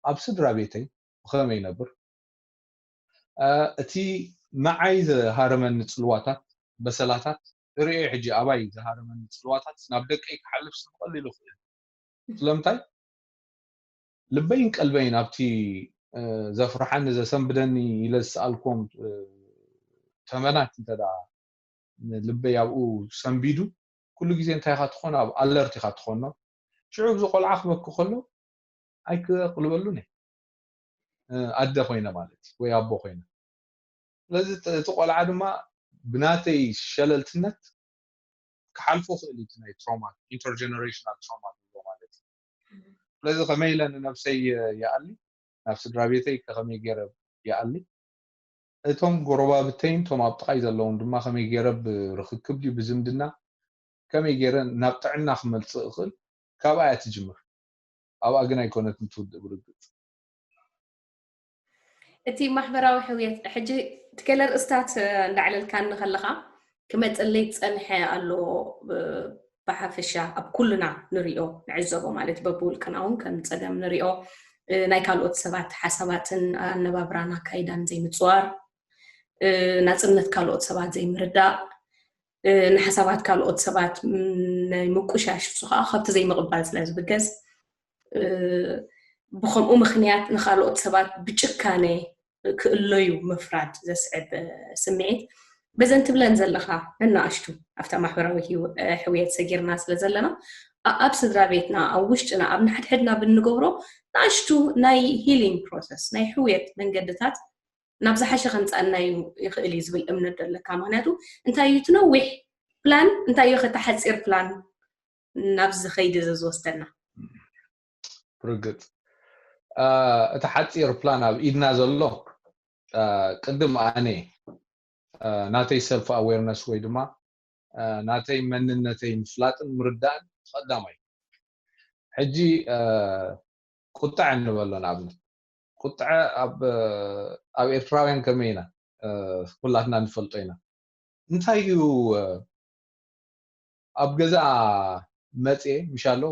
ኣብ ስድራ ቤተይ ብኸመይ ይነብር? እ፣ እቲ ንዓይ ዝሃረመኒ ጽልዋታት፣ በሰላታት ርእየ፣ ሕጂ ኣባይ ዝሃረመኒ ጽልዋታት ናብ ደቀይ ክሓልፍ ብቐሊሉ ይኽእል። ስለምንታይ? ልበይን ቀልበይን ኣብቲ፣ እ፣ ዘፍርሓኒ፣ ዘሰንብደኒ ኢለ ዝሰኣልኩም፣ እ፣ ተመናት እንተ ደኣ ንልበይ ኣብኡ ሰንቢዱ፣ ኩሉ ግዜ እንታይ ኢኻ ትኾኖ? ኣብ ኣለርት ኢኻ ትኾኖ። ሽዑ እዚ ቆልዓ ክበኪ ከሎ ኣይክቕልበሉን እየ። እ፣ ኣደ ኮይነ ማለት እዩ፣ ወይ ኣቦ ኮይነ። ስለዚ እቲ፣ እቲ ቆልዓ ድማ ብናተይ ሸለልትነት ክሓልፎ ክእል እዩ፣ እቲ ናይ ትሮማ፣ ኢንተርጀነሬሽናል ትሮማ ንብሎ ማለት እዩ። ስለዚ ከመይ ኢለ ንነብሰይ ይኣሊ፣ ናብ ስድራ ቤተይ ከመይ ገይረ ይኣሊ፣ እቶም ጎረባብተይን እቶም ኣብ ጥቓይ ዘለውን ድማ ከመይ ገይረ ብርኽክብ ድዩ ብዝምድና ከመይ ገይረ ናብ ጥዕና ክመልጽእ እኽእል፣ ካብኣ እያ ትጅምር። ኣብኣ ግን ኣይኮነትን ትውድእ ብርግጽ። እቲ ማሕበራዊ ሕውየት፣ ሕጂ እቲ ገለ ርእስታት እንዳዕለልካ እንከለኻ ክመፅለይ ዝፀንሐ ኣሎ። ብሓፈሻ ኣብ ኩልና ንሪኦ፣ ንዕዘቦ ማለት፣ በብውልቅና እውን ከም ፀገም ንሪኦ። ናይ ካልኦት ሰባት ሓሳባትን ኣነባብራን ኣካይዳን ዘይምፅዋር፣ ናፅነት ካልኦት ሰባት ዘይምርዳእ፣ ንሓሳባት ካልኦት ሰባት ናይ ምቁሻሽ፣ ንሱ ከዓ ካብቲ ዘይምቕባል ስለ ዝብገስ፣ ብከምኡ ምኽንያት ንኻልኦት ሰባት ብጭካነ ክእለዩ ምፍራድ ዘስዕብ ስምዒት። በዘን ትብለን ዘለኻ ነናእሽቱ ኣብታ ማሕበራዊ ሕውየት ሰጊርና ስለ ዘለና፣ ኣብ ስድራ ቤትና፣ ኣብ ውሽጥና፣ ኣብ ንሓድሕድና ብንገብሮ ንኣሽቱ ናይ ሂሊንግ ፕሮሰስ፣ ናይ ሕውየት መንገድታት ናብ ዝሓሸ ከምፃና እዩ ይኽእል እዩ ዝብል እምነት ዘለካ። ምክንያቱ እንታይ እዩ እቲ ነዊሕ ፕላን፣ እንታይ እዩ ከተ ሓፂር ፕላን ናብዚ ከይዲ እዚ ዝወስደና? ርግፅ፣ እቲ ሓፂር ፕላን ኣብ ኢድና ዘሎ፣ ቅድም ኣነ ናተይ ሰልፍ ኣዌርነስ ወይ ድማ ናተይ መንነተይ ምፍላጥን ምርዳእን ቀዳማይ። ሕጂ ቁጥዐ ንበሎ ንኣብነት፣ ቁጥዐ ኣብ ኤርትራውያን ከመይ ኢና? ኩላትና ንፈልጦ ኢና። እንታይ እዩ ኣብ ገዛ መፅየ ምሻሎ፣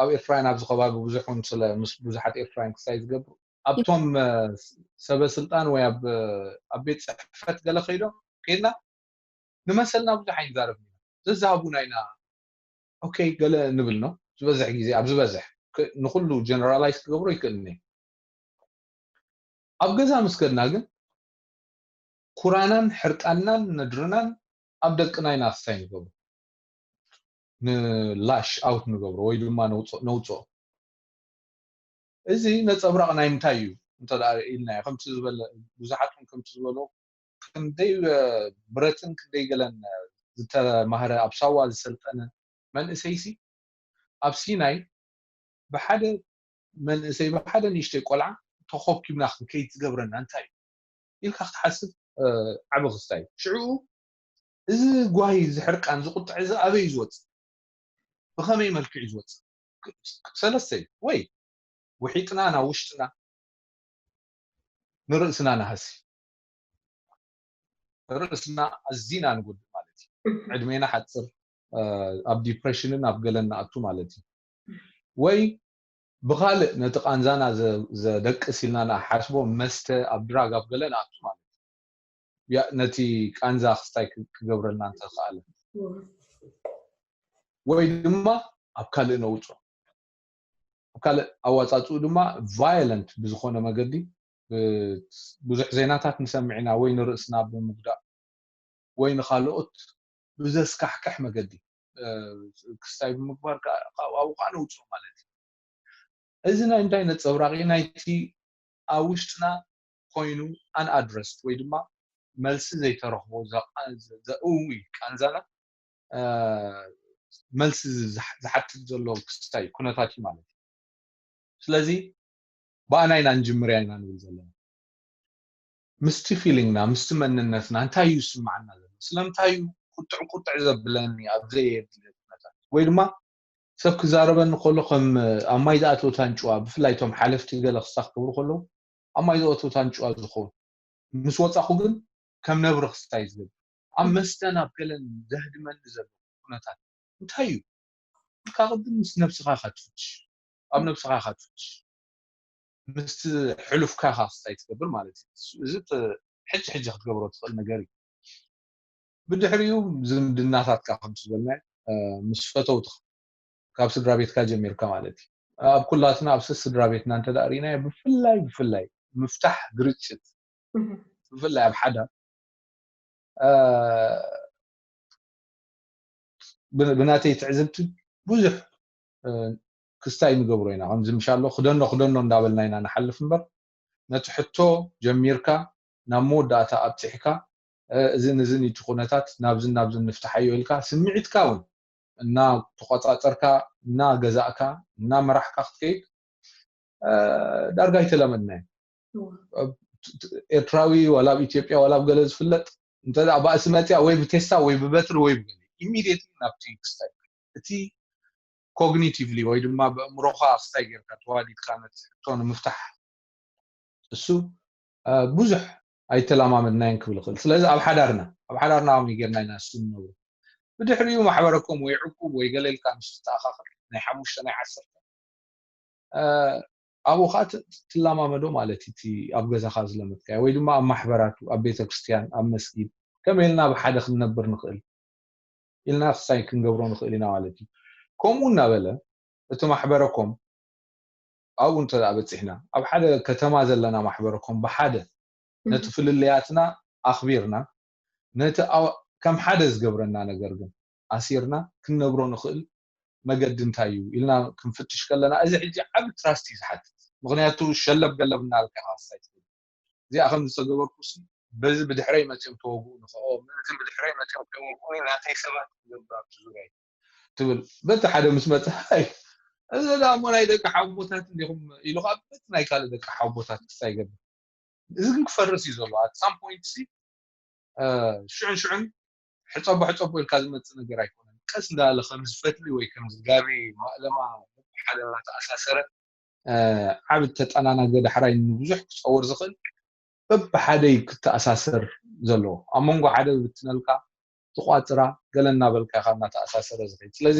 ኣብ ኤርትራውያን ኣብዚ ከባቢ ብዙሕ እውን ስለ ምስ ብዙሓት ኤርትራውያን ክስታይ ዝገብሩ፣ ኣብቶም ሰበ ስልጣን ወይ ኣብ ቤት ፅሕፈት ገለ ከይዶም ከይድና ንመሰልና ብዙሕ ኣይንዛረብን ኢና። ዘዛሃቡና ኢና ኦኬ ገለ ንብል ነው። ዝበዝሕ ግዜ ኣብ ዝበዝሕ ንኩሉ ጀነራላይዝ ክገብሮ ይክእልኒ። ኣብ ገዛ ምስ ከድና ግን ኩራናን ሕርቃናን ነድርናን ኣብ ደቅና ኢና ክስታይ ንገብሮ፣ ንላሽ ኣውት ንገብሮ ወይ ድማ ነውፅኦ። እዚ ነፀብራቕ ናይ ምንታይ እዩ እንተ ኢልናዮ፣ ከምቲ ዝበለ ብዙሓት እውን ከምቲ ዝበሎ ክንደይ ብረትን ክንደይ ገለን ዝተማህረ ኣብ ሳዋ ዝሰልጠነ መንእሰይሲ ኣብ ሲናይ ብሓደ መንእሰይ ብሓደ ንእሽተይ ቆልዓ ተኾብኪብና ክንከይድ ዝገብረና እንታይ እዩ ኢልካ ክትሓስብ ዓቢ ክስታይ እዩ። ሽዑ እዚ ጓሂ፣ እዚ ሕርቃን፣ እዚ ቁጥዐ እዚ ኣበይ እዩ ዝወፅእ? ብኸመይ መልክዕ እዩ ዝወፅእ? ሰለስተ እዩ። ወይ ውሒጥና ናብ ውሽጥና ንርእስና ንሃሲ፣ ርእስና ኣዚና ንጎድእ ማለት እዩ። ዕድሜና ሓፅር፣ ኣብ ዲፕሬሽንን ኣብ ገለን ንኣቱ ማለት እዩ። ወይ ብኻልእ ነቲ ቃንዛና ዘደቅስ ኢልና ንሓስቦ መስተ ኣብ ድራግ ኣብ ገለ ንኣቱ ማለት እዩ። ነቲ ቃንዛ ክስታይ ክገብረልና እንተኽኣለ፣ ወይ ድማ ኣብ ካልእ ነውፅኦ። ኣብ ካልእ ኣዋፃፅኡ ድማ ቫዮለንት ብዝኾነ መገዲ ብዙሕ ዜናታት ንሰምዕ ኢና፣ ወይ ንርእስና ብምጉዳእ ወይ ንኻልኦት ብዘስካሕክሕ መገዲ ክስታይ ብምግባር ኣብኡ ከዓ ነውፅኦ ማለት እዩ። እዚ ናይ እንታይ ነፀብራቂ ናይቲ ኣብ ውሽጥና ኮይኑ ኣንኣድረስድ ወይ ድማ መልሲ ዘይተረኽቦ ዘእዊ ቃንዛና መልሲ ዝሓትት ዘሎ ክስታይ ኩነታት እዩ ማለት እዩ። ስለዚ ብኣና ኢና ንጅምር ኢና ንብል ዘለና። ምስቲ ፊሊንግና ምስቲ መንነትና እንታይ እዩ ዝስምዓና ዘሎ? ስለምንታይ እዩ ቁጥዕ ቁጥዕ ዘብለኒ ኣብ ዘየድሊ ኩነታት? ወይ ድማ ሰብ ክዛረበኒ ከሎ ከም ኣብ ማይ ዝኣተወት ኣንጭዋ፣ ብፍላይ እቶም ሓለፍቲ ገለ ክስታ ክገብሩ ከለዉ ኣብ ማይ ዝኣተወት ኣንጭዋ ዝኸውን፣ ምስ ወፃኹ ግን ከም ነብሪ ክስታይ ዝገብር፣ ኣብ መስተን ኣብ ገለን ዘህድመኒ ዘሎ ኩነታት እንታይ እዩ? ኩልካ ቅድም ምስ ነብስኻ ኢኻ ትፍትሽ፣ ኣብ ነብስኻ ኢኻ ትፍትሽ፣ ምስቲ ሕሉፍካ ኢኻ ክስታይ ትገብር ማለት እዩ። እዚ ጥ- ሕጂ ሕጂ ክትገብሮ ትኽእል ነገር እዩ። ብድሕሪኡ ዝምድናታትካ ከምቲ ዝበልና ምስ ፈተውትኻ ካብ ስድራ ቤትካ ጀሚርካ ማለት እዩ። ኣብ ኩላትና ኣብ ስድራ ቤትና እንተ ርኢናዮ ብፍላይ ብፍላይ ምፍታሕ ግርጭት ብፍላይ ኣብ ሓዳር ብናተይ ትዕዝብቲ ብዙሕ ክስታይ ንገብሮ ኢና። ከምዚ ምሻሎ ክደኖ ክደኖ እንዳበልና ኢና ንሓልፍ እምበር ነቲ ሕቶ ጀሚርካ ናብ መወዳእታ ኣብፂሕካ እዝን እዝን እቲ ኩነታት ናብዝን ናብዝን ንፍትሓዮ ኢልካ ስምዒትካ እውን እናተቆፃፀርካ እናገዛእካ እናመራሕካ ክትከይድ ዳርጋ ኣይተለመድናዮ። ኤርትራዊ ዋላ ኣብ ኢትዮጵያ ዋላ ኣብ ገለ ዝፍለጥ እንተ ባእሲ መፅያ ወይ ብቴስታ ወይ ብበትሪ ወይ ብገለ ኢሚዲየትሊ ናብቲ ክስታይ እቲ ኮግኒቲቭሊ ወይ ድማ ብእምሮኻ ክስታይ ጌርካ ተዋዲድካ ነቲ ሕቶ ንምፍታሕ እሱ ብዙሕ ኣይተላማመድናዮን ክብል ይኽእል። ስለዚ ኣብ ሓዳርና ኣብ ሓዳርና ከመይ ጌርና ኢና እሱ ንነብሩ ብድሕሪኡ ማሕበረኮም ወይ ዕቁብ ወይ ገለ ኢልካ ምስ ትተኣኻኸል ናይ ሓሙሽተ ናይ ዓሰርተ ኣብኡ ከዓ ትላማመዶ ማለት እቲ ኣብ ገዛኻ ዝለመድካዮ ወይ ድማ ኣብ ማሕበራቱ ኣብ ቤተክርስትያን ኣብ መስጊድ ከመይ ኢልና ብሓደ ክንነብር ንኽእል ኢልና ክሳይ ክንገብሮ ንኽእል ኢና ማለት እዩ። ከምኡ እናበለ እቲ ማሕበረኮም ኣብኡ እንተ በፂሕና ኣብ ሓደ ከተማ ዘለና ማሕበረኮም ብሓደ ነቲ ፍልልያትና ኣኽቢርና ነቲ ከም ሓደ ዝገብረና ነገር ግን ኣሲርና ክንነብሮ ንኽእል መገዲ እንታይ እዩ ኢልና ክንፍትሽ ከለና እዚ ሕጂ ዓብ ትራስት እዩ ዝሓትት። ምክንያቱ ሸለብ ገለብ እናበልካ ኢኻ ክሳይ ትብል እዚኣ ከም ዝተገበርኩ ሲ በዚ ብድሕረይ መፅኦም ተወግኡ ንኽኦ ምእንትን ብድሕረይ መፅኦም ከይወግኡኒ ናተይ ሰባት ክገብሩ ኣብቲ ዙርያ ትብል በቲ ሓደ ምስ መፅእ ኣይ እዚ ደኣ እሞ ናይ ደቂ ሓውቦታት እንዲኹም ኢሉ ከዓ በቲ ናይ ካልእ ደቂ ሓውቦታት ክሳይ ይገብር። እዚ ግን ክፈርስ እዩ ዘሎ ኣት ሳም ፖይንት ሲ ሽዑን ሽዑን ሕፀቦ ሕፀቦ ኢልካ ዝመፅእ ነገር ኣይኮነን። ቀስ እንዳለ ከም ዝፈትሊ ወይ ከም ዝጋቢ ማእለማ ሓደ እናተኣሳሰረ ዓብ ተጠናናገ ዳሕራይ ንብዙሕ ክፀውር ዝኽእል በብሓደ እዩ ክተኣሳሰር ዘለዎ። ኣብ መንጎ ሓደ ብትነልካ ትቋፅራ ገለ እናበልካ ኢኻ እናተኣሳሰረ ዝኸይድ። ስለዚ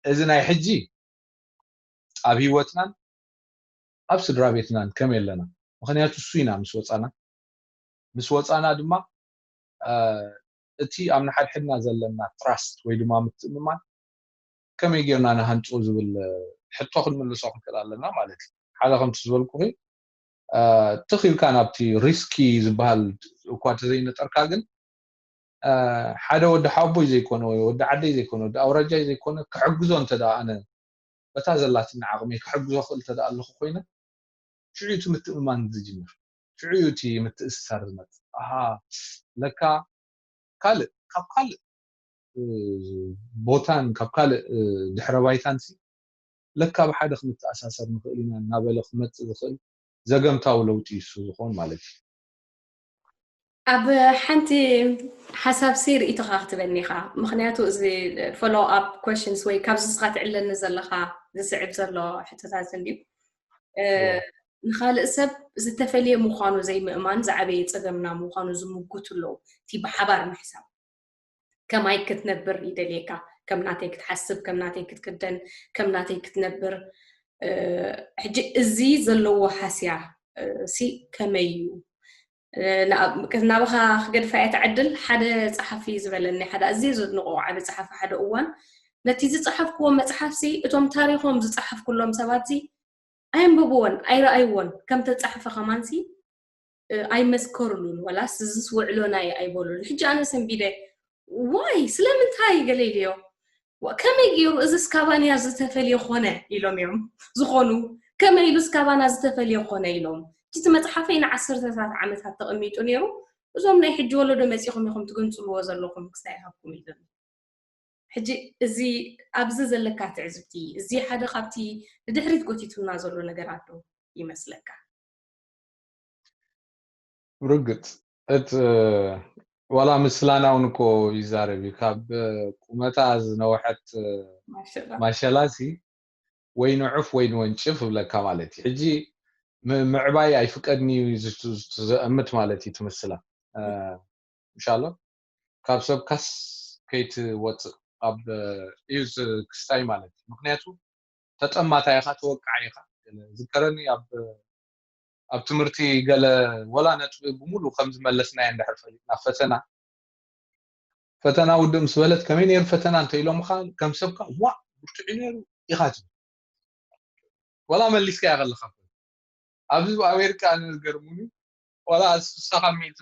እዚ ናይ ሕጂ ኣብ ህይወትናን ኣብ ስድራ ቤትናን ከመይ ኣለና? ምኽንያቱ እሱ ኢና ምስ ወፃና ምስ ወፃና ድማ እቲ ኣብ ንሓድሕድና ዘለና ትራስት ወይ ድማ ምትእምማን ከመይ ጌርና ንሃንፆ ዝብል ሕቶ ክንምልሶ ክንክእል ኣለና ማለት እዩ። ሓደ ከምቲ ዝበልኩ ትኽ ኢልካ ናብቲ ሪስኪ ዝበሃል እኳ ተዘይነጠርካ ግን ሓደ ወዲ ሓቦይ ዘይኮነ ወይ ወዲ ዓደይ ዘይኮነ ወዲ ኣውራጃይ ዘይኮነ ክሕግዞ እንተ ኣነ በታ ዘላትኒ ዓቕመይ ክሕግዞ ክእል እንተ ኣለኹ ኮይነ ሽዑ እቲ ምትእምማን ዝጅምር ሽዑ እቲ ምትእስሳር ዝመፅእ ኣሃ ለካ ካልእ ካብ ካልእ ቦታን ካብ ካልእ ድሕረ ባይታን ለካ ብሓደ ክንተኣሳሰር ንኽእል ኢና እናበለ ክመፅእ ዝኽእል ዘገምታዊ ለውጢ እዩ እሱ ዝኾን ማለት እዩ። ኣብ ሓንቲ ሓሳብ ሲ ርእይቶኻ ክትበኒ ኢኻ ምክንያቱ እዚ follow up questions ወይ ካብዚ ስኻ ትዕለኒ ዘለኻ ዝስዕብ ዘሎ ሕቶታት እንድዩ ንኻልእ ሰብ ዝተፈልየ ምዃኑ ዘይምእማን ዝዓበየ ፀገምና ምዃኑ ዝምጉቱ ኣለዉ እቲ ብሓባር ምሕሳብ ከማይ ክትነብር ይደልየካ ከም ናተይ ክትሓስብ ከም ናተይ ክትክደን ከም ናተይ ክትነብር ሕጂ እዚ ዘለዎ ሓስያ ሲ ከመይ እዩ ናባኻ ክገድፋ እያ ትዕድል ሓደ ፀሓፊ ዝበለኒ ሓደ ኣዝየ ዘድንቆ ዓብ ፀሓፊ ሓደ እዋን ነቲ ዝፀሓፍክዎ መፅሓፍ ሲ እቶም ታሪኮም ዝፀሓፍኩሎም ሰባት ሲ ኣየንበብዎን ኣይረኣይዎን ከም ተፃሕፈ ከማን ሲ ኣይመስከሩሉን ወላስ እዝስ ውዕሎና እዩ ኣይበሉን ሕጂ ኣነ ሰንቢደ ዋይ ስለምንታይ ገለ ኢለዮ ከመይ ገይሩ እዝስ ካባና ዝተፈልየ ኮነ ኢሎም እዮም ዝኾኑ ከመይ ኢሉስ ካባና ዝተፈልየ ኮነ ኢሎም እቲ መፅሓፈይ ንዓሰርተታት ዓመታት ተቐሚጡ ነይሩ እዞም ናይ ሕጂ ወለዶ መፂኹም ኢኹም ትግንፅልዎ ዘለኹም ክስታይ ሃብኩም ኢሎም ሕጂ እዚ ኣብዚ ዘለካ ትዕዝብቲ እዚ ሓደ ካብቲ ንድሕሪት ጎቲቱና ዘሎ ነገራት ዶ ይመስለካ ርግፅ እቲ ዋላ ምስላና እውን እኮ ይዛረብ እዩ ካብ ቁመታ ዝነውሐት ማሸላሲ ወይ ንዑፍ ወይ ንወንጭፍ እብለካ ማለት እዩ ሕጂ ምዕባይ ኣይፍቀድኒ እዩ ዘእምት ማለት እዩ ትምስላ ምሻሎ ካብ ሰብካስ ከይትወፅእ ኣብ እዩ ክስታይ ማለት እዩ። ምክንያቱ ተጠማታ ኢኻ፣ ተወቃዕ ኢኻ። ዝከረኒ ኣብ ኣብ ትምህርቲ ገለ ወላ ነጥቢ ብምሉእ ከም ዝመለስናዮ እንድሕር ፈሊጥና ፈተና ፈተና ውድእ ምስ በለት ከመይ ነይሩ ፈተና እንተ ኢሎምኻ ከም ሰብካ ዋ ብርቱዕ ነይሩ ኢኻ ትብል። ወላ መሊስካ ከለኻ ኣብዚ ኣብ ኣሜሪካ ኣነ ዝገርሙኒ ወላ ስሳኻ ሚእቲ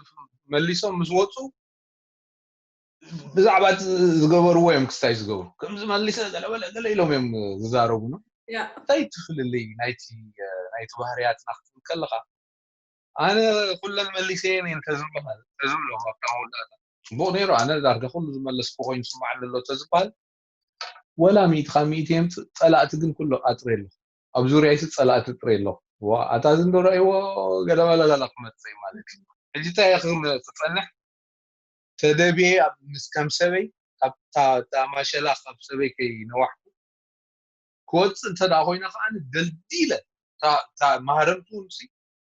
መሊሶም ምስ ወፁ ብዛዕባ ዝገበርዎ እዮም ክስታይ ዝገብሩ ከምዚ መሊሰ ገለበለ ገለ ኢሎም እዮም ዝዛረቡና። እንታይ ትፍልልይ ናይቲ ናይቲ ባህርያትና ክትብል ከለኻ ኣነ ኩለን መሊሰ እየን እየን ተዝብሎ ተዝብሎ ኣብታ መወዳእታ ጽቡቕ ነይሩ። ኣነ ዳርጋ ኩሉ ዝመለስኩ ኮይኑ ስማዕ ኣሎ ተዝበሃል ወላ ሚእቲ ካብ ሚእቲ የምጽእ ጸላእቲ ግን ኩሉ ኣጥረ ኣሎ ኣብ ዙርያ ይስ ጸላእቲ ጥረ ኣሎ። ዋ ኣታ ዝንዶ ረእይዎ ገለመለገለ ክመጽእ ማለት እዩ። ሕጂ እንታይ ክጸንሕ ተደብየ ምስ ከም ሰበይ ካብታ ማሸላ ካብ ሰበይ ከይነዋሕኩ ክወፅእ እንተ ደኣ ኮይነ ከዓ ደልዲለ ማህረምቲ እውን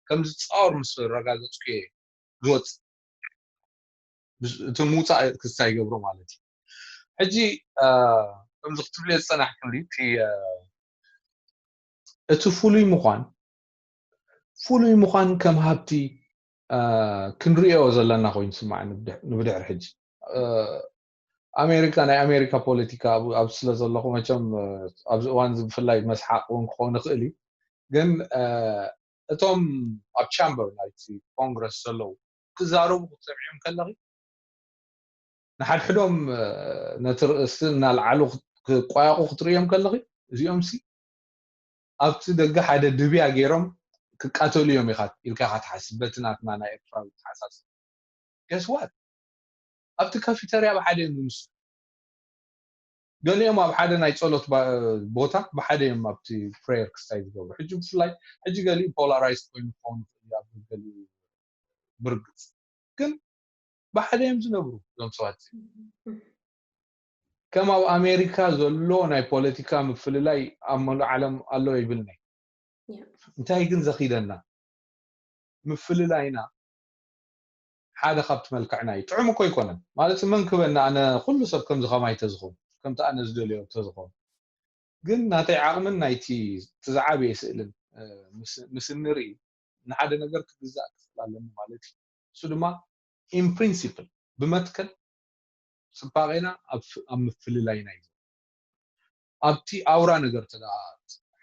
ከም ዝፃወር ምስ ረጋገፅኩ እየ ዝወፅእ። እቲ ምውፃእ ክስታ ይገብሮ ማለት እዩ። ሕጂ ከምዚ ክትብልዮ ዝፀናሕክሊ እቲ ፍሉይ ምዃን ፍሉይ ምዃን ከም ሃብቲ ክንርእዮ ዘለና ኮይኑ ስማዕ ንብድሕር ሕጂ ኣሜሪካ ናይ ኣሜሪካ ፖለቲካ ኣብ ስለ ዘለኹ መቸም ኣብዚ እዋን ብፍላይ መስሓቅ እውን ክኸውን ይኽእል እዩ። ግን እቶም ኣብ ቻምበር ናይቲ ኮንግረስ ዘለዉ ክዛረቡ ክትሰምዕዮም ከለኺ ንሓድሕዶም ነቲ ርእሲ እናልዓሉ ክቋየቁ ክትርእዮም ከለኺ እዚኦም ሲ ኣብቲ ደገ ሓደ ድብያ ገይሮም ክቃተሉ እዮም ኢኻ ኢልካ ኢኻ ትሓስብ በቲ ናትና ናይ ኤርትራዊ ተሓሳስብ። ገስዋት ኣብቲ ካፊተርያ ብሓደ እዮም ዝምስሉ። ገሊኦም ኣብ ሓደ ናይ ጸሎት ቦታ ብሓደ እዮም ኣብቲ ፕሬየር ክስታይ ዝገብሩ። ሕጂ ብፍላይ ሕጂ ገሊኡ ፖላራይዝ ኮይኑ ክኸውን ይኽእል ኣብ ገሊኡ ብርግጽ ግን ብሓደ እዮም ዝነብሩ እዞም ሰባት። ከም ኣብ ኣሜሪካ ዘሎ ናይ ፖለቲካ ምፍልላይ ኣብ መሉእ ዓለም ኣሎ ይብል ናይ እንታይ ግን ዘኺደና ምፍልላይና ሓደ ካብቲ መልክዕና እዩ። ጥዑም እኮ ኣይኮነን ማለት መን ክበና ኣነ ኩሉ ሰብ ከምዚ ከማይ ተዝኾን ከምቲ ኣነ ዝደልዮ ተዝኾን ግን ናተይ ዓቕምን ናይቲ ዝዓበየ ስእልን ምስ እንርኢ ንሓደ ነገር ክግዛእ ክኽእል ኣለኒ ማለት እዩ። እሱ ድማ in principle ብመትከል ፅባቄና ኣብ ምፍልላይና እዩ። ኣብቲ ኣውራ ነገር ተ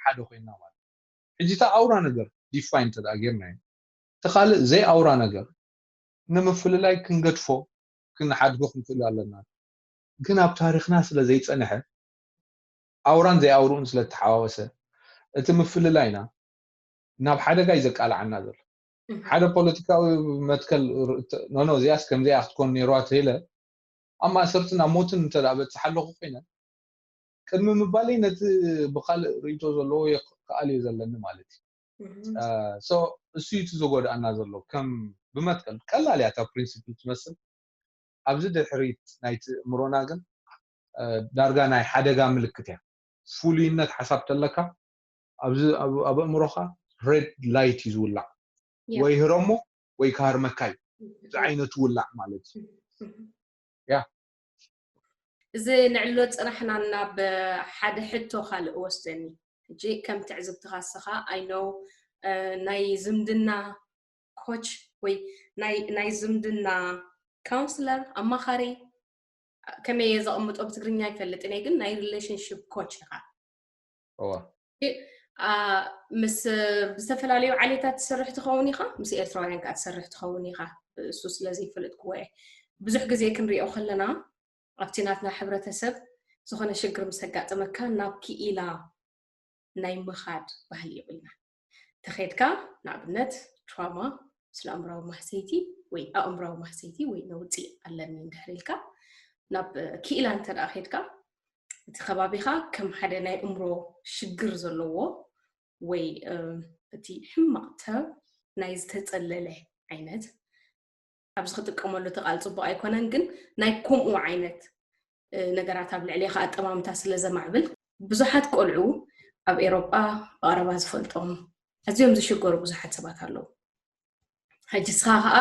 ሓደ ኮይና ማለት ሕጂ እታ ኣውራ ነገር ዲፋይን ተ ጌርና እዩ እቲ ካልእ ዘይ ኣውራ ነገር ንምፍልላይ ክንገድፎ ክንሓድጎ ክንክእል ኣለና። ግን ኣብ ታሪክና ስለ ዘይፀንሐ ኣውራን ዘይኣውርኡን ስለ ተሓዋወሰ እቲ ምፍልላይና ናብ ሓደጋ እዩ ዘቃልዓና ዘሎ። ሓደ ፖለቲካዊ መትከል ኖኖ እዚኣስ ከምዚኣ ክትኮን ነይርዋ ተኢለ ኣብ ማእሰርትን ኣብ ሞትን እንተ በፅሓ ኣለኹ ኮይነ ቅድሚ ምባለይ ነቲ ብካልእ ርእቶ ዘለዎ ክኣል እዩ ዘለኒ ማለት እዩ። እሱ እዩ እቲ ዝጎድኣና ዘሎ ከም ብመትከል ቀላል እያ እታ ፕሪንሲፕል ትመስል ኣብዚ ድሕሪት ናይቲ እምሮና ግን ዳርጋ ናይ ሓደጋ ምልክት እያ። ፍሉይነት ሓሳብ ተለካ ኣብ ኣእምሮኻ ሬድ ላይት እዩ ዝውላዕ ወይ ህረሞ ወይ ካርመካይ ዝዓይነቱ ውላዕ ማለት እዩ። ያ እዚ ንዕሎ ፅናሕና ናብ ሓደ ሕቶ ካልእ ወስደኒ። ሕጂ ከም ትዕዝብትኻ ንስኻ I know ናይ ዝምድና ኮች ወይ ናይ ዝምድና ካውንስለር ኣማኻሪ ከመይ እየ ዘቐምጦ ብትግርኛ ኣይፈልጥን እየ ግን ናይ ሪሌሽንሽፕ ኮች ኢኻ። ምስ ዝተፈላለዩ ዓሌታት ትሰርሕ ትኸውን ኢኻ፣ ምስ ኤርትራውያን ከዓ ትሰርሕ ትኸውን ኢኻ። እሱ ስለዘይፈለጥክዎ እየ። ብዙሕ ግዜ ክንሪኦ ከለና ኣብቲ ናትና ሕብረተሰብ ዝኾነ ሽግር ምስ ኣጋጠመካ ናብ ክኢላ ናይ ምኻድ ባህሊ የብልና። ተኸድካ ንኣብነት ትራማ ስነ ኣእምራዊ ማህሰይቲ ወይ ኣእምራዊ ማህሰይቲ ወይ ነውፂ ኣለኒ እንድሕር ኢልካ ናብ ክኢላ እንተ ደኣ ኸድካ እቲ ከባቢኻ ከም ሓደ ናይ እምሮ ሽግር ዘለዎ ወይ እቲ ሕማቕ ተር ናይ ዝተጸለለ ዓይነት ኣብዚ ክጥቀመሉ እቲ ቃል ጽቡቕ ኣይኮነን ግን ናይ ከምኡ ዓይነት ነገራት ኣብ ልዕሌኻ ኣጠማምታ ስለ ዘማዕብል ብዙሓት ቆልዑ ኣብ ኤሮጳ ብቐረባ ዝፈልጦም ኣዝዮም ዝሽገሩ ብዙሓት ሰባት ኣለዉ። ሕጂ እስኻ ኸኣ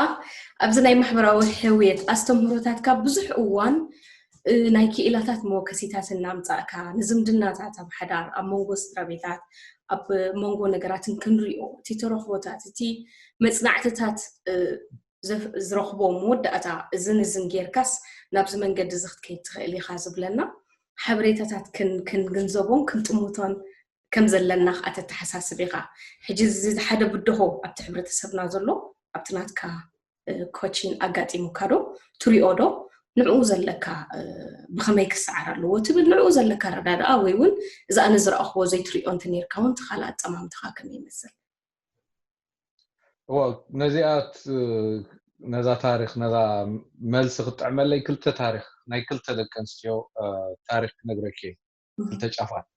ኣብዚ ናይ ማሕበራዊ ሕውየት ኣስተምህሮታትካ ብዙሕ እዋን እ፣ ናይ ክኢላታት መወከሲታት እናምጻእካ፣ ንዝምድናታት ኣብ ሓዳር፣ ኣብ መንጎ ስድራ ቤታት፣ ኣብ መንጎ ነገራትን ክንሪኦ፣ እቲ ተረኽቦታት፣ እቲ መጽናዕትታት፣ እ፣ ዘፍ-፣ ዝረኽቦ መወዳእታ እዝን እዝን ጌርካስ ናብዚ መንገዲ እዚ ክትከይድ ትኽእል ኢኻ ዝብለና ሓበሬታታት ክን-፣ ክንግንዘቦን ክንጥምቶን ከም ዘለና ከኣ ተተሓሳስብ ኢኻ። ሕጂ እዚ ሓደ ብድሆ ኣብቲ ሕብረተሰብና ዘሎ፣ ኣብቲ ናትካ፣ እ፣ ኮቺን ኣጋጢሙካ ዶ? ትሪኦ ዶ? ንዕኡ ዘለካ፣ እ፣ ብኸመይ ክሰዓር ኣለዎ ትብል? ንዕኡ ዘለካ ኣረዳድኣ ወይ እውን እዚ ኣነ ዝረኣኽዎ ዘይትሪኦ እንተ ኔርካ እውን እቲ ካልእ ኣጠማምታኻ ከመይ ይመስል? እዎ፣ ነዚኣ ት-፣ ነዛ ታሪኽ፣ ነዛ መልሲ ክትጥዕመለይ ክልተ ታሪኽ፣ ናይ ክልተ ደቂ ኣንስትዮ፣ እ፣ ታሪኽ ክነግረኪ እየ። ክልተ ጫፋት።